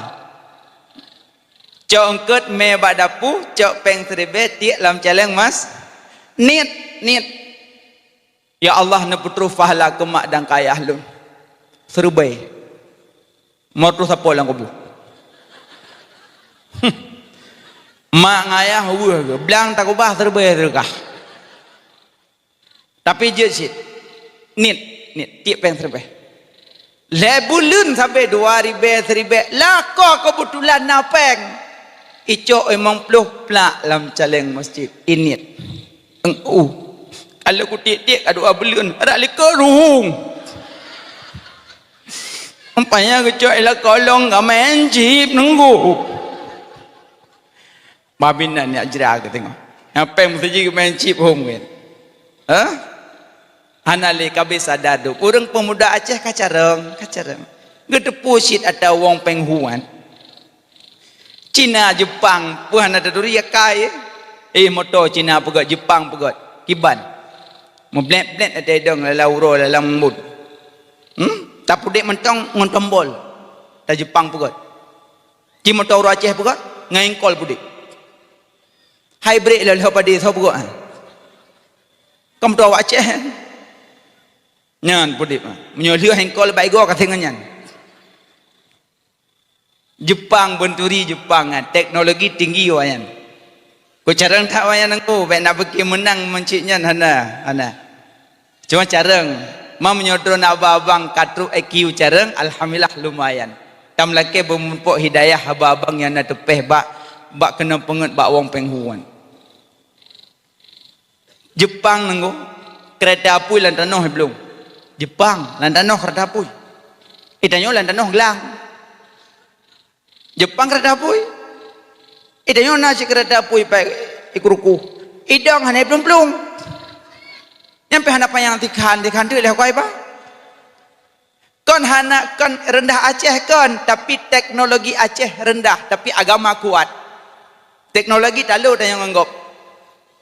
Cok eungkôt mé bak dapu, cok pèng siribèe tiek lam caleng mas. Niet, niet. Ya Allah, neupeutrôh pahala keu mak dan keu ayah lôn. Siribèe. Meutrôh sapoe lam kubu. Mak ngon ayah weueh geuh, blang takubah siribèe seudeukah. Tapi jeuet cit. Niet, niet, tiek pèng siribèe. Lhèe buleuen sabe dua ribèe, siribèe, lakoe keubeutulan na pèng. Icok limong plôh plak lam caleng masjid. Niet. Eng-, uh. Kalau kutiek-tiek ka dua buleuen, adak likot ruhung. Payah geucok ila kolong ka main chip nunggu. Babin nan nyak jra geuteungoh. Nyang péng meuseujid main chip hom kan. Hah? Hana lé ka beh sadar dum. Ureuëng peumuda Aceh ka carông, ka carông. Geuteupeue cit ata wong péng huan. Cina, Jepang, peue hana taturi akai. Eh, moto Cina peugöt, Jepang peugöt. Kiban. Meublét-blét ata idong lam uroe lam embun. Hmm? Tapudek mantong ngon tombol. Ta Jepang peugöt. Ci moto ureuëng Aceh peugöt, ngon engkol pudek. Hai brek lheueh-lheueh padé soe peugöt, ha? Ka moto awak Aceh. Nyan pudek, ha. Meunyoe lheueh engkol bak igoe ka singoh nyan. Jepang, beuturi Jepang, ha. Teknologi tinggi awak nyan. Ku carông that awak nyan nangku, bèk nak pikir meunang meucit nyan hana, hana. Cuma carông, ma meunyoe droe abang-abang ka trok I Q carông, alhamdulillah lumayan. Tam lakèe beumupok hidayah abang-abang nyang na teupèh bak, bak keuneuk peungeut bak wong péng huan. Jepang nangku, keureta apui lam tanoh iblong. Jepang lam tanoh keureta apui. Itanyoe lam tanoh glang. Jepang keureta apui. Itanyoe na cit keureta apui paih ikuruku. Idong hana iplueng-plueng. Nyang pih hana panyang tikhan, tikhan teuk lé koi ba. Kon hana, kon rendah Aceh kon, tapi teknologi Aceh rendah, tapi agama kuat. Teknologi talo tanyoe ngon gob.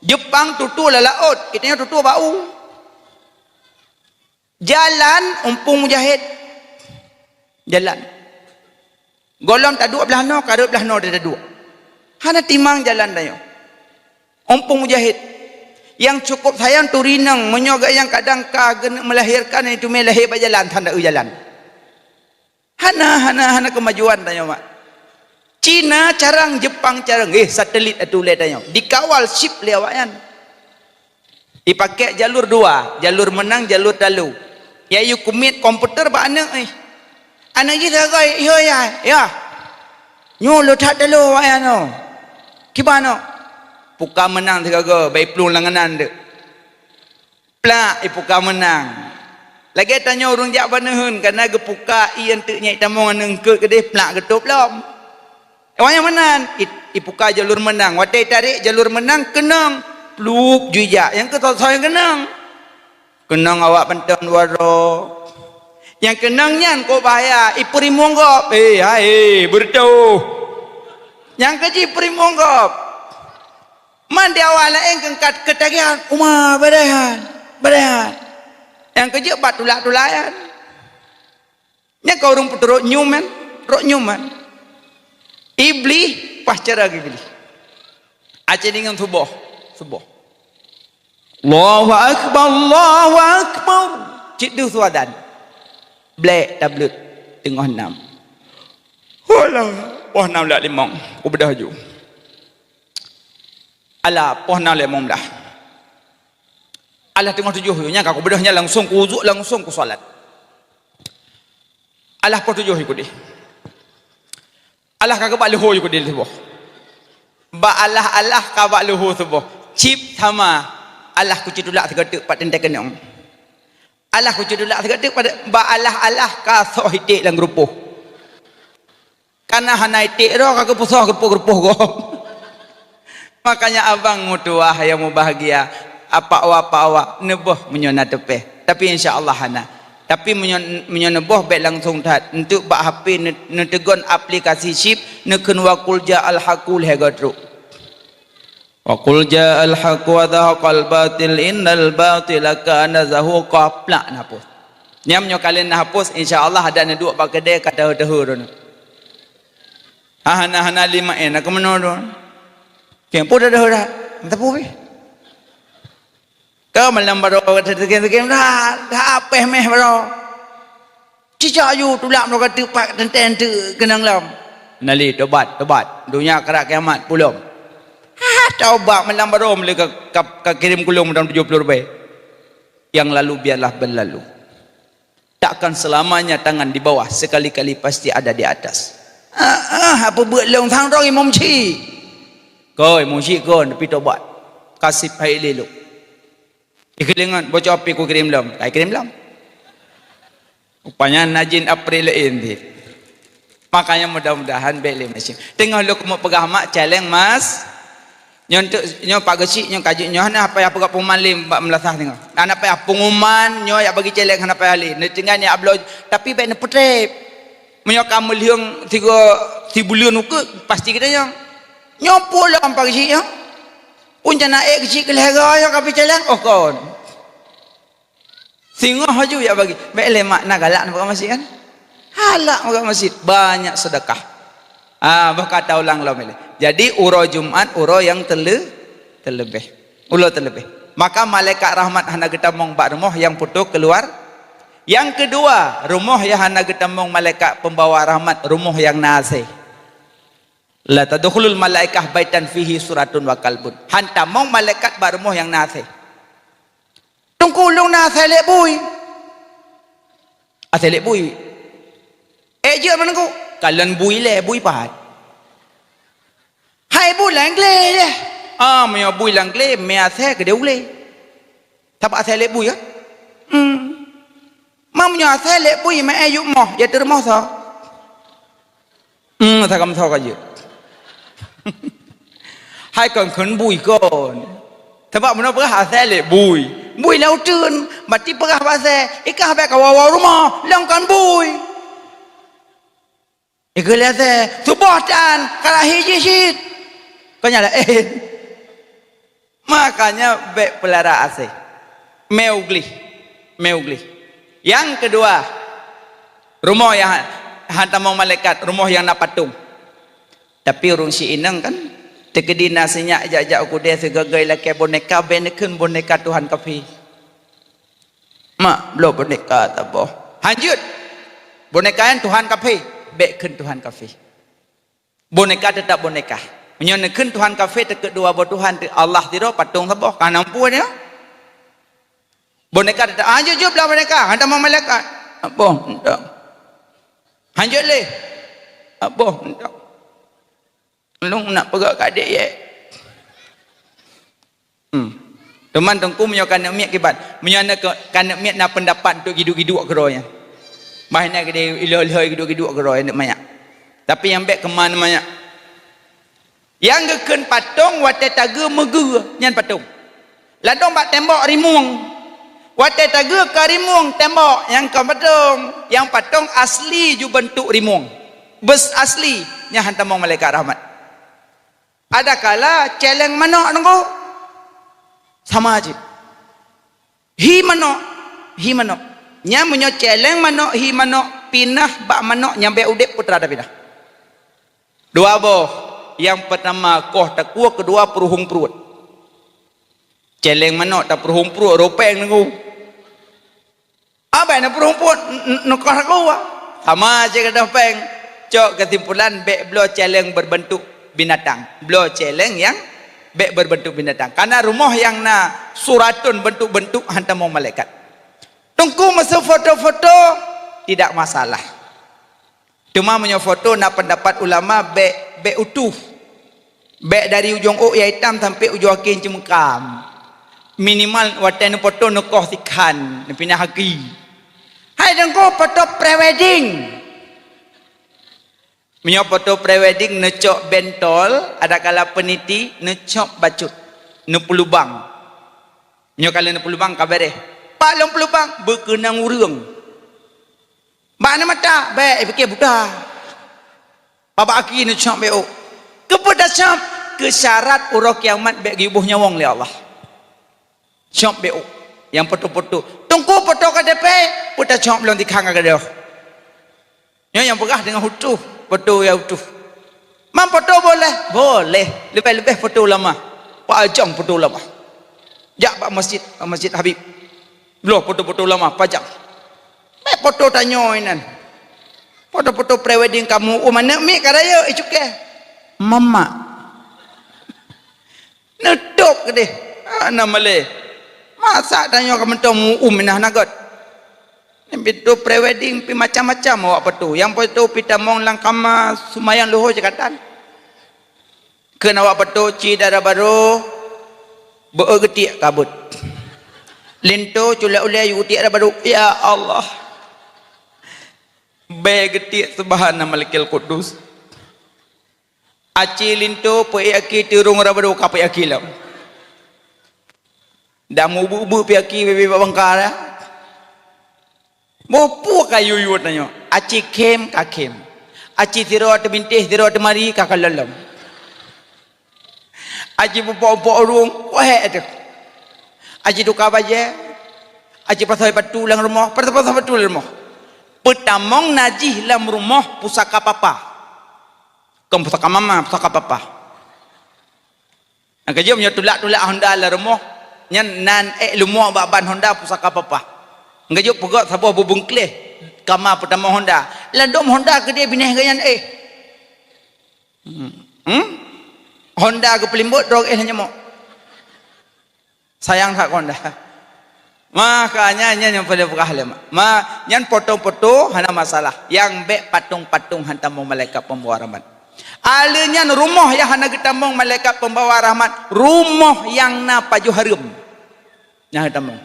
Jepang tutoe lam laôt, itanyoe tutoe bak u. Jalan umpung mujahid. Jalan. Gohlom taduek blah noe, kareuet blah noe taduek. Hana timang jalan tanyoe. Umpung mujahid. Nyang cukup sayang turi inong, meunyoe geuh nyang kadang ka geuneuk meulahirkan, nyan teumé lahé bak jalan, tanda eu jalan. Hana, hana, hana keumajuan tanyoe, mak. Cina carông, Jepang carông, eh, satelit ateueh ulèe tanyoe. Dikawal chip lé awaknyan. Ipakék jalur dua, jalur meunang, jalur talo. Ya, yue keumiet komputer bak aneuk, eh. Aneuk jih sagai, "Yo, ya, ya." Nyoe le that talo awaknyan nyoe. Kiban nyoe? Puka meunang sigoe-goe, bèk iplueng langganan teuk. Plak, ipuka meunang. Lagèe tanyoe ureueng jak bak neuheun, kana geupuka ié eunteuk nyan itamong aneuk eungkôt keudeh, plak geutôb lom. Awaknyan meunan, i-, ipuka jalur meunang. Watèe itarek jalur meunang, keunong, plup, jijak. Nyang keu soe-soe nyang keunong. Keunong awak panton dua droe. Nyang keunong nyan kok bahaya, ipeurimong gob. Eh, hai, beureutoh. Nyang keu jih ipeurimong gob. Man di awak laén keu ka-, keutagihan, "Uma, beureuhan, beureuhan." Nyang keu jeuet bak tulak-tulak nyan. Nyan ka ureueng peutrok nyum nyan, trok nyum nyan. Iblih, paih cara Iblih. Aceh deungon suboh, suboh. Allahu Akbar, Allahu Akbar. Cit deuh su adan. Blek tablet teungoh nam. Walah, poh nam lak limong. Kubeudôh ju. Alah, poh nam lé limong blah. Alah teungoh tujoh nyan ka kubeudôh nyan langsong kuwudu, langsong kusalat. Alah poh tujoh ikudeh. Alah ka bak leuhô ikudeh suboh. Bak alah-alah ka bak leuhô suboh. Cit sama. Alah kucit tulak sigoe teuk pat teuntèe keunong. Alah kucit tulak sigoe teuk pat, bak alah-alah ka soh iték lam geurupoh. Kana hana iték droe ka geupeusoh geurupoh-geurupoh gob. Makanya abang meutuwah nyang mubahgia, apak wa, apak wa, neuboh meunyoe na teupèh. Tapi insya Allah hana. Tapi meunyoe, meunyoe neuboh bèk langsong that. Eunteuk bak H P neu-, neuteugon aplikasi chip, neukheun wa qul ja'al haqqu lhèe goe trok. Wa qul ja'al haqqu wa zahaqal batil innal batila kana zahuqa, plak na hapus. Nyan nyoe ka lheueh na hapus, insya Allah adak neuduek bak keudè ka teuheu-teuheu droeneuh. Ah, hana, hana lima N, na keumeunyoe droe. Keng pun dah dah dah. Teupeu pih. Ka malam baroe ka teukem-teukem dah, dah apèh meh baroe. Cicak aju tulak meunyoe ka teuk pat teuntèe teuk keunong lom. Nali, tobat, tobat. Donya akhirat kiamat pulom. Ha, tobat malam baroe meuleueh ka, ka, ka kirém keu lôn meudong tujoh ploh ribèe. Yang lalu biarlah berlalu. Takkan selamanya tangan di bawah, sekali-kali pasti ada di atas. Ah, ah, apa buet lôn sang droe imum chik. Koi, imum chik kon, tapi tobat. Kasih hai lé lôn. Ikeulingat bocor api ku kirém lom. Kai kirém lom. Rupanya na jin April laén cit. Makanya mudah-mudahan bék lé masin. Teungoh lôn keumeung peugah mak, celeng mas. Nyoe teuk, nyoe Pak Geuchik, nyoe ka jeuet, nyoe hana payah peugah pengumuman lé bak meulasah teungoh. Hana payah pengumuman, nyoe jak bagi celeng hana payah lé. Neutinggai nyoe bloe, tapi bék neupeutrép. Meunyoe ka meulheueng sigo sibuleuen ukeue, pasti geutanyoe. Nyoe pulang Pak Geuchik nyoe. Pun jana ék Geuchik keu lhèe goe nyoe ka pi celeng, oh kon. Singoh laju jak bagi. Bék lé mak na galak bak masjid kan? Galak bak masjid. Banyak sedekah. Ah, bah ka taulang lom ilée. Jadi, uroe Jumat, uroe nyang teule-, teuleubeh. Uroe teuleubeh. Maka malaikat rahmat hana geutamong bak rumoh nyang putôh keuluar. Nyang keudua, rumoh nyang hana geutamong malaikat peumbawa rahmat, rumoh nyang na asèe. La tadkhulul malaikah baitan fihi suratun wa kalbun. Han tamong malaikat bak rumoh nyang na asèe. Teungku, lôn na asèe lé bui. Asèe lé bui. Ék jeuet meunan ku? Kalon bui lé, bui pahat. Hai bui lam glé deh. Ah, meunyoe bui lam glé, mé asèe keudéh ulée. Sabab asèe lé bui kan? Hmm. Ma meunyoe asèe lé bui, mé ék yue moh, ya teurumoh sa. Hmm, sa kam sa ka jeuet. Hai kon kheun bui kon. Sabab meunoe peugah asèe lé bui. Bui lam uteuen, berarti peugah bak asèe, ikah bék ka woe-woe rumoh, lôn kon bui. Ikeu lé asèe, suboh tan, ka lahé jih cit. Kon nyang laén. Makanya bék peulara asèe. Meu gleh. Meu gleh. Nyang keudua, rumoh nyang ha-, han tamong malaikat, rumoh nyang na patong. Tapi ureueng si inong kan, teukeudi na sinyak jak-jak u keudè sigoe-goe lakèe boneka, bék neukheun boneka tuhan kafé. Mak, bloe boneka saboh. Han jeuet. Boneka nyan tuhan kafé, bék kheun tuhan kafé. Boneka teutap boneka. Meunyoe neukheun tuhan kafé, teukeudua boh tuhan, teu-, Allah sidroe, patong saboh, ka na muphom nyoe. Boneka teutap, ah, jeuet-jeuet bloe boneka, han tamong malaikat. Saboh, mantap. Han jeuet lé. Saboh, mantap. Lôn nak peugah keu adék yé. Hmm. Teuma teungku, meunyoe ka neuk miet kiban. Meunyoe na ke-, ka neuk miet na peundapat untuk giduk-giduk keudroe nyan. Bah na keudéh ilhôi-ilhôi giduk-giduk keudroe nyan manyak. Tapi nyang bék keumah manyak. Nyang geukheun patong watèe tageue meugeue nyan patong. Ladôm bak tembok rimueng. Watèe tageue ka rimueng tembok nyang kon patong. Nyang patong asli ju beuntuk rimueng. Bus asli nyang han tamong malaikat rahmat. Adakala céléng manok nunggu. Sama jih. Hi manok, hi manok. Nyan meunyoe céléng manok, hi manok, pinah bak manok nyang bék udép peue teuma tapinah. Dua boh. Nyang peutama koh takue, keudua peuruhueng pruet. Céléng manok tapeuruhueng pruet, rupeng nunggu. Abéh na peurumpun, n-, n-, neukoh lagu, ah. Sama cit gadôh péng. Cok keusimpulan, bék bloe céléng berbentuk binatang. Bloe céléng nyang bék berbentuk binatang. Karena rumoh nyang na suratun bentuk-bentuk han tamong malaikat. Teungku meusu foto-foto, tidak masalah. Teuma meunyoe foto na peundapat ulama bék, bék utoh. Bék dari ujong ôk nyang itam sampoe ujong aki ceumeukam. Minimal watée neupoto neukoh sikhan, neupinah aki. Hai Teungku, foto pre-wedding. Meunyoe foto pre-wedding neucok bentol, adakala peuniti neucok bacut, neupeulubang. Meunyoe ka lheueh neupeulubang ka beureh. Pat lôn peulubang, beukeunong ureuëng. Bak aneuk mata, bék pike buta. Babah aki neucok bék ôk. Keupeue tacok? Keu syarat uroe kiamat bék geuyuboh nyawöng lé Allah. Cok bék ôk. Nyang foto-foto. Teungku foto K T P, peue tacok lôn tikang ka gadôh. Nyoe nyang peugah deungon utoh, foto nyang utoh. Mam foto boleh? Boleh. Leubeh-leubeh foto ulama. Pajang foto ulama. Jak bak masjid, bak Masjid Habib. Bloe foto-foto ulama, pajang. Bék foto tanyoe inan. Foto-foto pre-wedding kamoe, oh, aneuk miet ka rayeuk, eh, cukai. Mamak. Neutôb keudeh. Hana malée. Masa tanyoe ka meuteumé uum minah na göt. Nyang pintoe pre-wedding pi macam-macam awak foto. Nyang foto pi tamong lam kama seumayang luhô cakatan. Kheun awak foto ci dara barô, beu geutiek kabut. Linto culak ulée geutiek dara barô. Ya Allah. Bèk geutiek subhana malikil qudus. Aci linto peuék aki teurong rabado ka peuék aki lom. Dan mubu-bu pi aki bebe bak bangka dah. Boh pu ka yue-yue tanyoe. Aci khem ka khem. Aci sidroe teubintéh sidroe teumari ka kalon lom. Aci pupok-pupok ureueng, wahé teuh. Aci tuka bajèe, aci pasoi patu lam rumoh, pasoi-pasoi patu lam rumoh. Peutamong najih lam rumoh pusaka papa. Kon pusaka mama, pusaka papa. Nyang keujeuet nyoe tulak-tulak honda lam rumoh, nyan nan ék leumo bak ban honda pusaka papa. Nyang keujeuet peugöt saboh bubungkléh kama peutamong honda. Ladôm honda keudéh binéh geuh nyan éh. Hmm. Hmm? Honda geupeulimbot droe éh nyamok. Sayang that honda. Makanya nyan nyang paléng peugah lé mak. Ma, nyan foto-foto hana masalah. Nyang bèk patong-patong han tamong malaikat pembawa rahmat. Alèh nyan rumoh nyang hana geutamong malaikat pembawa rahmat, rumoh nyang na pajoh hareuem. Nyang geutamong.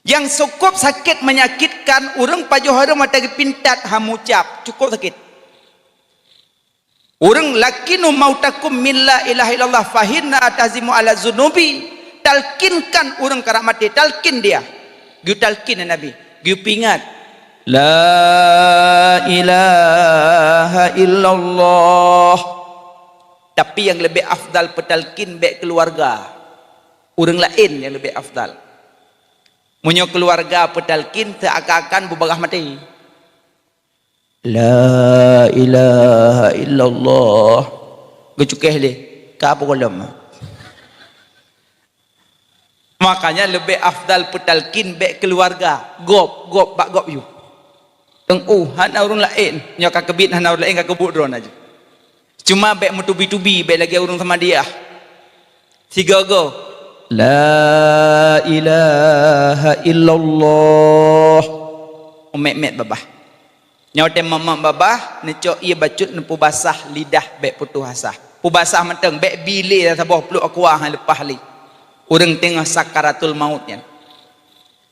Nyang sukôb sakét menyakitkan, ureueng pajoh hareuem watèe geupintat han meucab, cukôp sakét. Ureueng lakinu mautakum min la ilaha illallah fa inna tahzimu ala zunubi. Talkinkan ureueng karab maté, talkin dia. Geutalkin Nabi, geupeuingat. La ilaha illallah. Tapi nyang leubeh afdal peutalkin bèk keuluwarga. Ureueng laén nyang leubeh afdal. Meunyoe keuluwarga peutalkin, seuakan-akan beubagaih maté. La ilaha illallah. Geucukéh lé, ka peugolom. Makanya leubeh afdal peutalkin bèk keuluwarga, gob, gob, bak gob yue. Teungku, hana ureueng laén, nyoe ka keubiet hana ureueng laén ka keubuet droe laju. Cuma bèk meutubi-tubi, bèk lagèe ureueng Samadiyah. Sigoe-goe. La ilaha illallah. Meumet-met babah. Nyoe watèe meumet babah, neucok ié bacut neupeubasah lidah bèk putôh asa. Peubasah mantong, bèk bi lé saboh pluek aqua han leupah lé. Ureueng teungoh sakaratul maut nyan.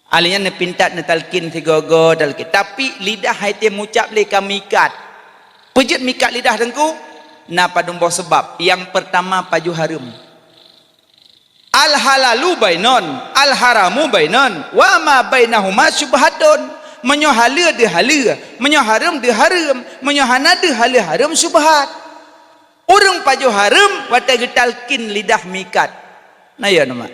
Alèh nyan neupintat neutalkin sigoe-goe talkin. Tapi lidah han item meucab lé ka meuikat. Peue jeuet meuikat lidah teungku? Na padum boh seubab. Nyang peurtama pajoh hareuem. Al-halalu bainon, al-haramu bainon, wa ma bainahuma syubhatun. Meunyoe haleue deuh haleue, meunyoe hareuem deuh hareuem, meunyoe hana deuh haleue hareuem syubhat. Ureueng pajoh hareuem watèe geutalkin lidah meuikat. Na ya nama?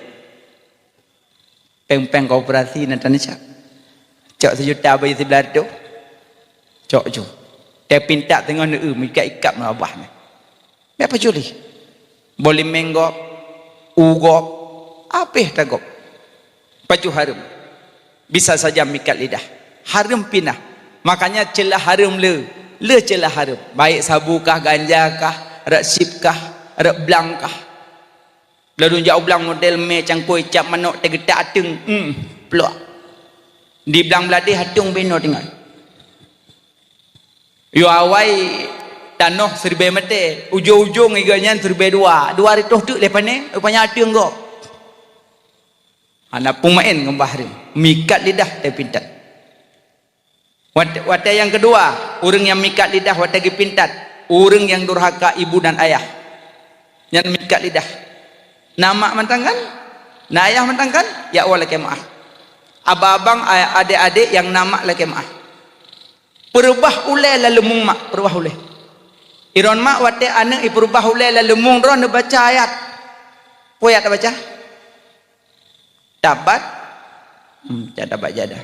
Péng-péng koperasi na tan cak. Cok sijuta bagi siblaih reutôh. Cok ju. Teuh pintak teungoh neu-eu meuikat-ikat meubah nyan. Bèk paculi. Boh limeng gob, u gob, abéh tagob. Pajoh hareuem. Bisa saja meuikat lidah. Hareuem pinah. Makanya ceulah hareuem le. Le ceulah hareuem. Baik sabu kah, ganja kah, rot sip kah, rot blang kah. Ladôm jak u blang model mé cangkôi cap manok teugetak ateueng, hmm, pluak. Di blang bladeh ateueng binoe tinggai. Yoh awai tanoh siribèe mètè, ujong-ujong iga nyan siribèe dua, dua reutôh teuk lé pané, rupanya ateueng gob. Hana peumaén ngon bahareuen, meuikat lidah teuh pintat. Wat-, watèe nyang keudua, ureueng nyang meuikat lidah watèe geupintat, ureueng nyang durhaka ibu dan ayah. Nyan meuikat lidah. Na mak mantong kan? Na ayah mantong kan? Ya Allah lakèe meu'ah. Abang-abang, a-, adék-adék nyang na mak lakèe meu'ah. Peureubah ulèe lam leumueng mak, peureubah ulèe. Iron mak watèe aneuk ipeureubah ulèe lam leumueng droe neubaca ayat. Peue ayat tabaca? Tabat, hmm, tabat jadah.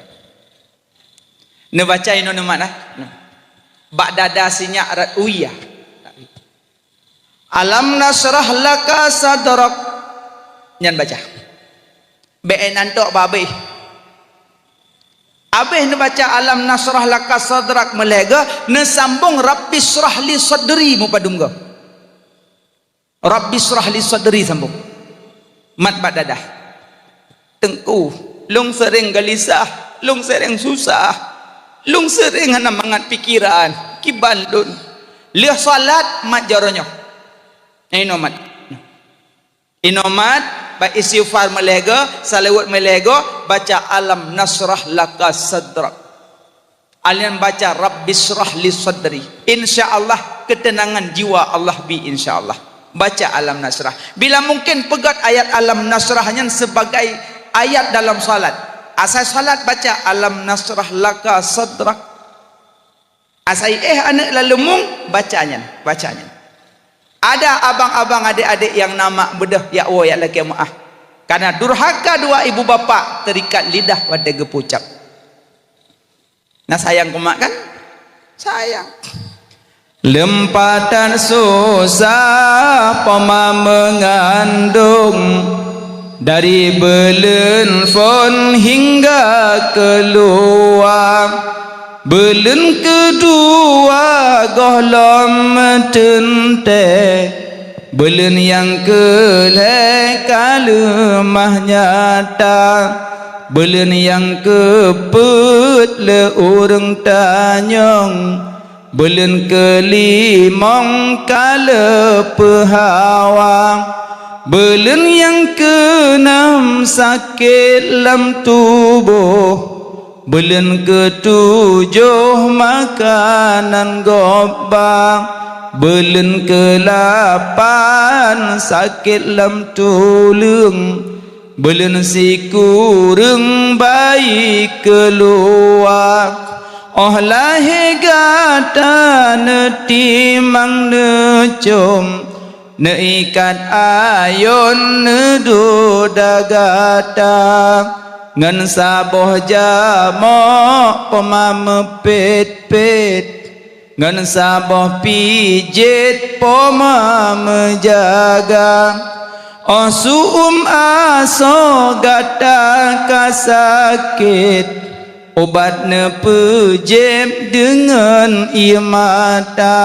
Neubaca inoe neumat, ah. Bak dada sinyak rot uya. Alam nasyrah laka sadrak. Nyan baca. Bèk nan tok babeh. Abéh neubaca alam nasyrah laka sadrak meulhèe goe, neusambong rabbisyrah li sadri meupadum goe. Rabbisyrah li sadri sambong. Mat bak dadah. Teungku, lôn seuréng geulisah, lôn seuréng susah, lôn seuréng hana mangat pikeran, kiban lôn. Lheueh salat mat jaroe nyoe. Inoe mat. Inoe mat, bak istighfar meulhèe goe, salawat meulhèe goe, baca alam nasyrah laka sadrak. Alèh baca, "Rabbisyrah li sadri." Insya Allah, ketenangan jiwa Allah bi, insya Allah. Baca Alam Nasrah. Bila mungkin, peugöt ayat Alam Nasrah nyan sebagai ayat dalam salat. Asai salat, baca, "Alam nasyrah laka sadrak." Asai éh aneuk lam leumong, baca nyan, baca nyan. Ada abang-abang, adék-adék nyang na mak beudôh, jak woe jak lakèe meu'ah. Karena durhaka dua ibu bapak, terikat lidah watèe geupeucap. Nah, sayang keu mak kan? Sayang. Leumpatan susah poma meungandong, dari beuleuen phôn hingga keuluwa. Beuleuen keudua gohlom meuteuntèe, beuleuen nyang keulhèe ka leumah nyata, beuleuen nyang keupeuet lé ureueng tanyong, beuleuen keulimong ka leupeuhawa, beuleuen nyang keunam sakét lam tuboh, beuleuen keutujoh makanan gob ba, beuleuen keulapan sakét lam tuleueng, beuleuen sikureueng bayi keuluwa. Óh lahé gata neutimang neucom, neuikat ayon neuduek gata, ngon saboh jamok poma meupet-pet, ngon saboh pijét poma meujaga. Óh su'uem asoe gata ka sakét, ubat neupeujieb deungon ié mata.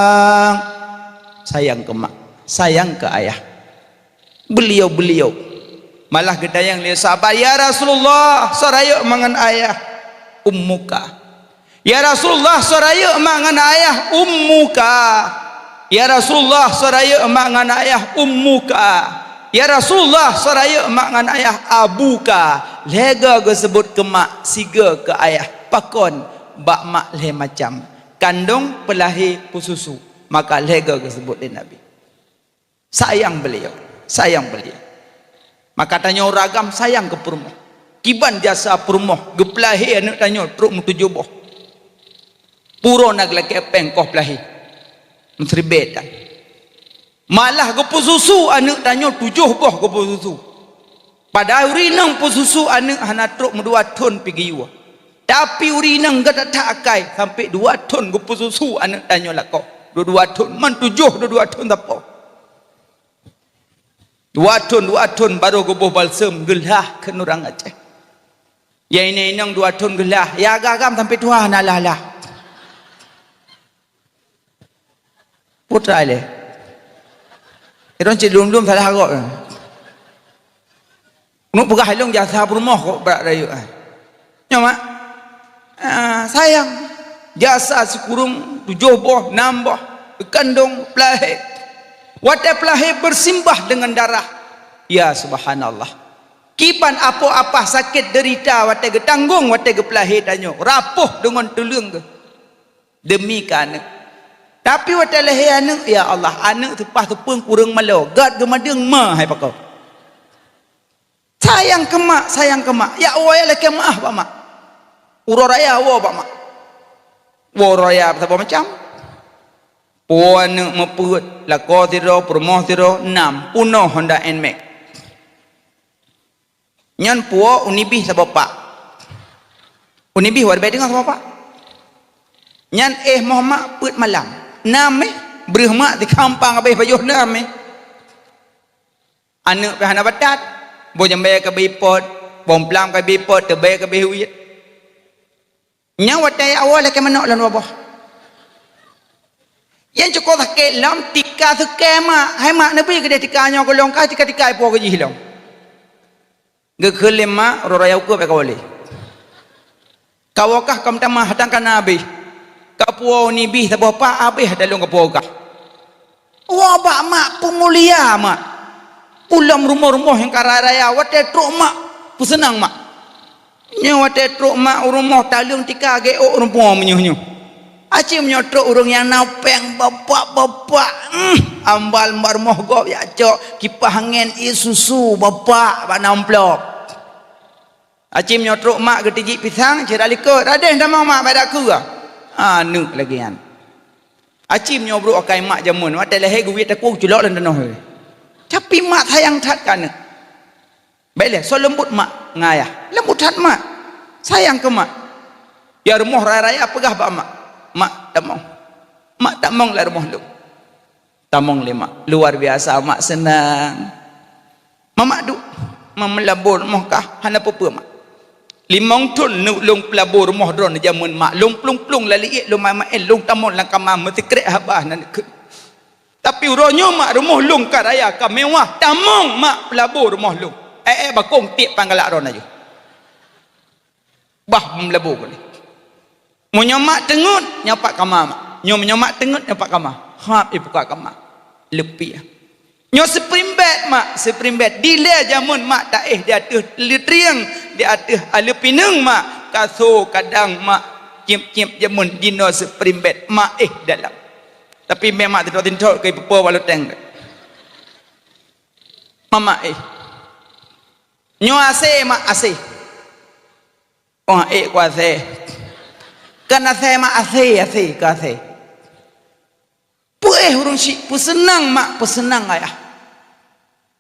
Sayang keu mak, sayang keu ayah. Beliau-beliau malah geutanyong lé sahabat, "Ya Rasulullah, soe rayeuk mak ngon ayah?" "Ummuka." "Ya Rasulullah, soe rayeuk mak ngon ayah?" "Ummuka." "Ya Rasulullah, soe rayeuk mak ngon ayah?" "Ummuka." "Ya Rasulullah, soe rayeuk mak ngon ayah?" "Abuka." Lhèe go geuseubut keu mak, sigo keu ayah. Pakon? Bak mak lhèe macam, kandong, peulahé, peususu. Maka lhèe go geuseubut lé Nabi. Sayang beliau, sayang beliau. Maka tanyoe ureueng agam sayang keu peurumoh. Kiban jasa peurumoh, geupeulahé aneuk tanyoe trok meutujoh boh. Pue uroe na geulakèe péng koh peulahé. Meusiribèe tan. Malah geupeususu aneuk tanyoe tujoh boh geupeususu. Padahai ureueng inong peususu aneuk hana trok meudua thon pih geuyue. Tapi ureueng inong geutak-tak akai sampoe dua thon geupeususu aneuk tanyoe lakoe. Dua-dua thon, man tujoh dua-dua thon sapo. Dua thon, dua thon barô geuboh balsem, geulah kheun ureueng Aceh. Ya inong-inong dua thon geulah, ya agam-agam sampoe tuha hana lah-lah. Putra lé. Irong cit lom-lom salah harok. Nuk peugah ilong jasa peurumoh kok brat rayeuk, ah. Nyoe, Mak. Ah, sayang. Jasa sikureueng tujoh boh, nam boh, kandong, peulahé. Watèe peulahé bersimbah dengan darah. Ya, subhanallah. Kiban apoh apah sakét deurita watèe geutanggong, watèe geupeulahé tanyoe. Rapoh deungon tuleueng geuh. Demi keu aneuk. Tapi watèe lahé aneuk, ya Allah, aneuk seupah seupeueng kureueng malo, gèt geumadeueng ma hai pakoe. Sayang keu mak, sayang keu mak. Ya Allah, ya lakèe meu'ah bak mak. Uroe raya woe bak mak. Woe uroe raya saboh macam. Pue aneuk meupeuet, lakoe sidroe, peurumoh sidroe, nam, peunoh Honda Nmax. Nyan pue u Nibih saboh pak. U Nibih watèe bèe teungoh saboh pak. Nyan éh moh mak peuet malam. Nam éh, breuh mak tikampang habéh pajoh nam éh. Aneuk pih hana batat, boh jambèe ka beuipot, boh plam ka beuipot, teubèe ka beuiwit. Nyan watèe awai lakèe manok lom dua boh. Nyang cukôp sakét lom, tika seukée mak. Hai mak, neubi keudeh tika nyoe keu lôn, ka tika-tika ipo keu jih lom. Geukheun lé mak, uroe raya ukeue bèk kawoe lé. Kawoe kah ka meutamah, hatan ka na habéh. Kapuwoe u Nibih saboh pak, habéh ata lôn kapuwoe kah. Woe bak mak peumulia mak. Ulôn rumoh-rumoh nyang ka raya-raya, watèe trok mak, peuseunang mak. Nyoe watée trok mak u rumoh taleueng tika geuôk rumoh meunyoe nyoe. Aci meunyoe trok ureuëng nyang na péng bapak-bapak, hmm, ambal mak rumoh gob jak cok kipah angén ie susu bapak bak na amplop. Aci meunyoe trok mak geutijik pisang, cira likot, "Radeh tamong mak, bak dakeu." Aneuk lagée nyan. Aci meunyoe brok akai mak jameun, watée lahé geuwiet takue geuculok lam tanoh. Tapi mak sayang that keu aneuk. Bék lé, soe leumbut mak ngon ayah. Leumbut that mak. Sayang keu mak. Ya rumoh raya-raya peugah bak mak, "Mak, tamong. Mak, tamong lam rumoh lôn." Tamong lé mak. Luar biasa mak seunang. "Mamak duek, mak meulabô rumoh kah?" "Hana peue-peue mak. Limong thon neuk lôn peulabô rumoh droeneuh jameun mak. Lôn plueng-plueng lam liék, lôn maén-maén, lôn tamong lam kama meusikrek haba nan kheun. Tapi uroe nyoe mak rumoh lôn ka raya, ka mewah. Tamong mak peulabô rumoh lôn." Ék-ék bakong tiek pan galak droeneuh laju. Bah meulabô keunoe. Meunyoe mak teungeut, nyoe pat kama mak. Nyoe meunyoe mak teungeut, nyoe pat kama. Hab ibuka kama. Leupie. Nyoe seuprimbet mak, seuprimbet. Dilée jameun mak taéh di ateueh leutrieng, di ateueh aleue pineung mak. Kaso kadang mak cieb-cieb jameun jinoe seuprimbet mak éh dalam. Tapi mé mak tintok-tintok keu ipupo walau teng. Mamak éh. Nyoe asée mak asée. Oh, ék ku asée. Kan asée mak asée, asée ku asée. Peuéh ureuëng syik, peuseunang mak, peuseunang ayah.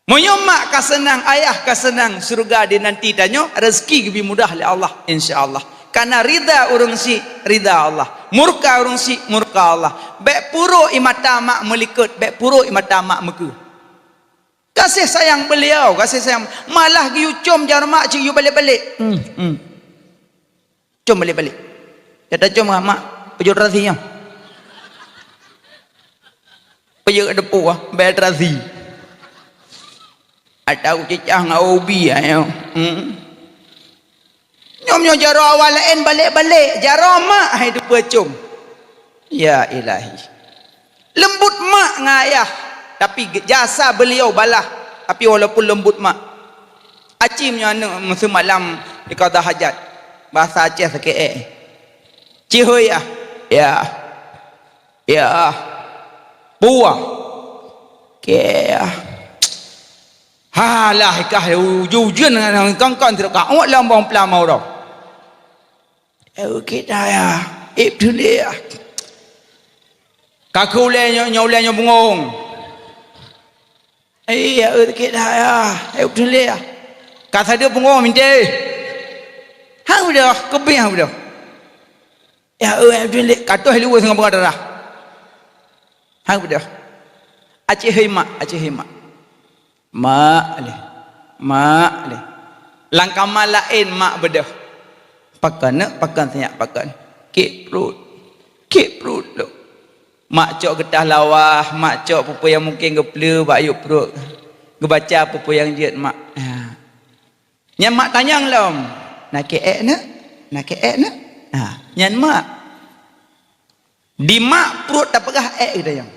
Meunyoe mak ka seunang, ayah ka seunang, syeuruga di nanti tanyoe, rezeki geubri mudah lé Allah, insya Allah. Karena rida ureuëng syik, rida Allah. Murka ureuëng syik, murka Allah. Bék purok ie mata mak meulikot, bék purok ie mata mak meukeue. Kasih sayang beliau, kasih sayang. Malah geuyue com jaroe mak cit geuyue balek-balek. Hmm, hmm. Com balek-balek. Gata com ngon mak, peujeuet rasi nyoe. Peujeuet deupeu ah, bèe rasi. Atau cicah ngon ubi ah nyoe. Hmm. Nyoe meunyoe jaroe awak laén balek-balek, jaroe mak hai teupeu com. Ya Ilahi. Leumbut mak ngon ayah, tapi jasa beliau balah, tapi walaupun leumbut mak. Aci meunyoe aneuk meuseumalam dikada hajat, bahasa Aceh sakét ék. Cihôi ah. Ya. Ya. Buah. Keh ah. Halah kah ujeuen-ujeuen ngon kongkon sidroe ka ôt lom bong peulamau roh. Eh, kita ya. Ip tu dia. Ka keu ulèe nyoe, nyoe ulèe nyoe bungong. Eh, ya, eh, kita ya. Ip tu dia. Ka sadeue bungong minta. Hang udah, kebih hang udah. Ya, eh, Abdul Malik, ka toh luweue singoh beungoh darah. Hang peugah. Aceh hai mak, Aceh hai mak. Mak lé. Mak lé. Lam kama laén mak beudôh. Pakon neuk, pakon sinyak pakon. Kik pruet. Kik pruet lom. Mak cok geutah lawah, mak cok peue-peue nyang mungken geupleue bak yup pruet. Geubaca peue-peue nyang jeuet mak. Ha. Nyan mak tanyong lom, "Na keu ék neuk? Na keu ék neuk?" Ha, nyan mak. Di mak pruet tapeugah ék geutanyoe.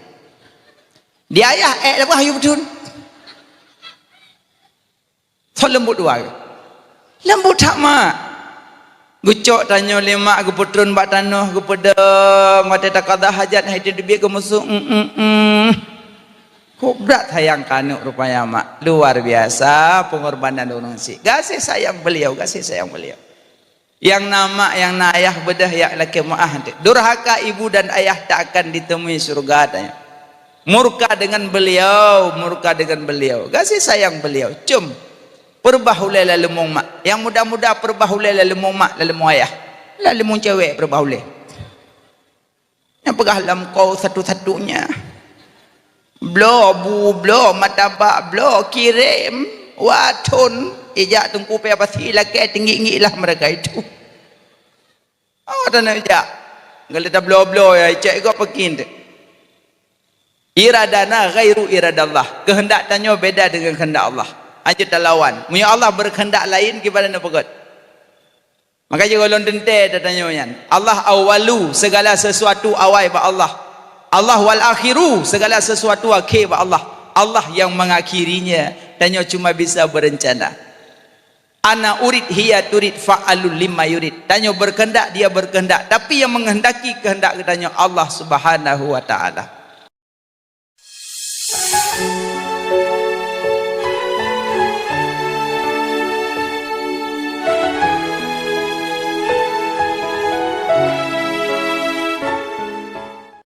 Di ayah ék tapeugah yue beutôi. Soe leumbut dua geuh? Leumbut that mak. Geucok tanyoe lé mak, geupeutron bak tanoh, geupeudong, watèe takada hajat hai teubiet geumusoh, em, em, em. Kok brat sayang keu aneuk rupanya mak. Luar biasa pengorbanan ureueng syiek. Gaséh sayang beliau, gaséh sayang beliau. Nyang na mak, nyang na ayah beudôh yak lakèe meu'ah teuh. Durhaka ibu dan ayah tak akan ditemui syurga, tanya. Murka dengan beliau, murka dengan beliau. Gaséh sayang beliau. Cum. Peureubah ulèe lam leumong mak. Nyang muda-muda peureubah ulèe lam leumong mak, lam leumong ayah. Lam leumong cewek peureubah ulèe. Nyang peugah lam kau satu-satunya. Bloe bu, bloe martabak, bloe kirém, wathon, ijak teungku pih pasi lakèe teunggik-nggik lah mereka itu. Oh, tanyoe jak. Geuh lé tabloe-bloe ya, cek gop pekin tu. Iradana ghairu iradallah. Keuheundak tanyoe beda dengan keuheundak Allah. Aja talawan. Meunyoe Allah berkehendak lain, kiban na peugöt. Maka jih gohlom teuntèe tatanyoe nyan. Allah awwalu, segala sesuatu awai bak Allah. Allah wal akhiru, segala sesuatu akhé bak Allah. Allah yang mengakhirinya. Tanyoe cuma bisa berencana. Ana urid, hiya turid, fa'alul lima yurid. Tanyoe berkehendak, dia berkehendak. Tapi yang menghendaki kehendak geutanyoe Allah Subhanahu wa Ta'ala.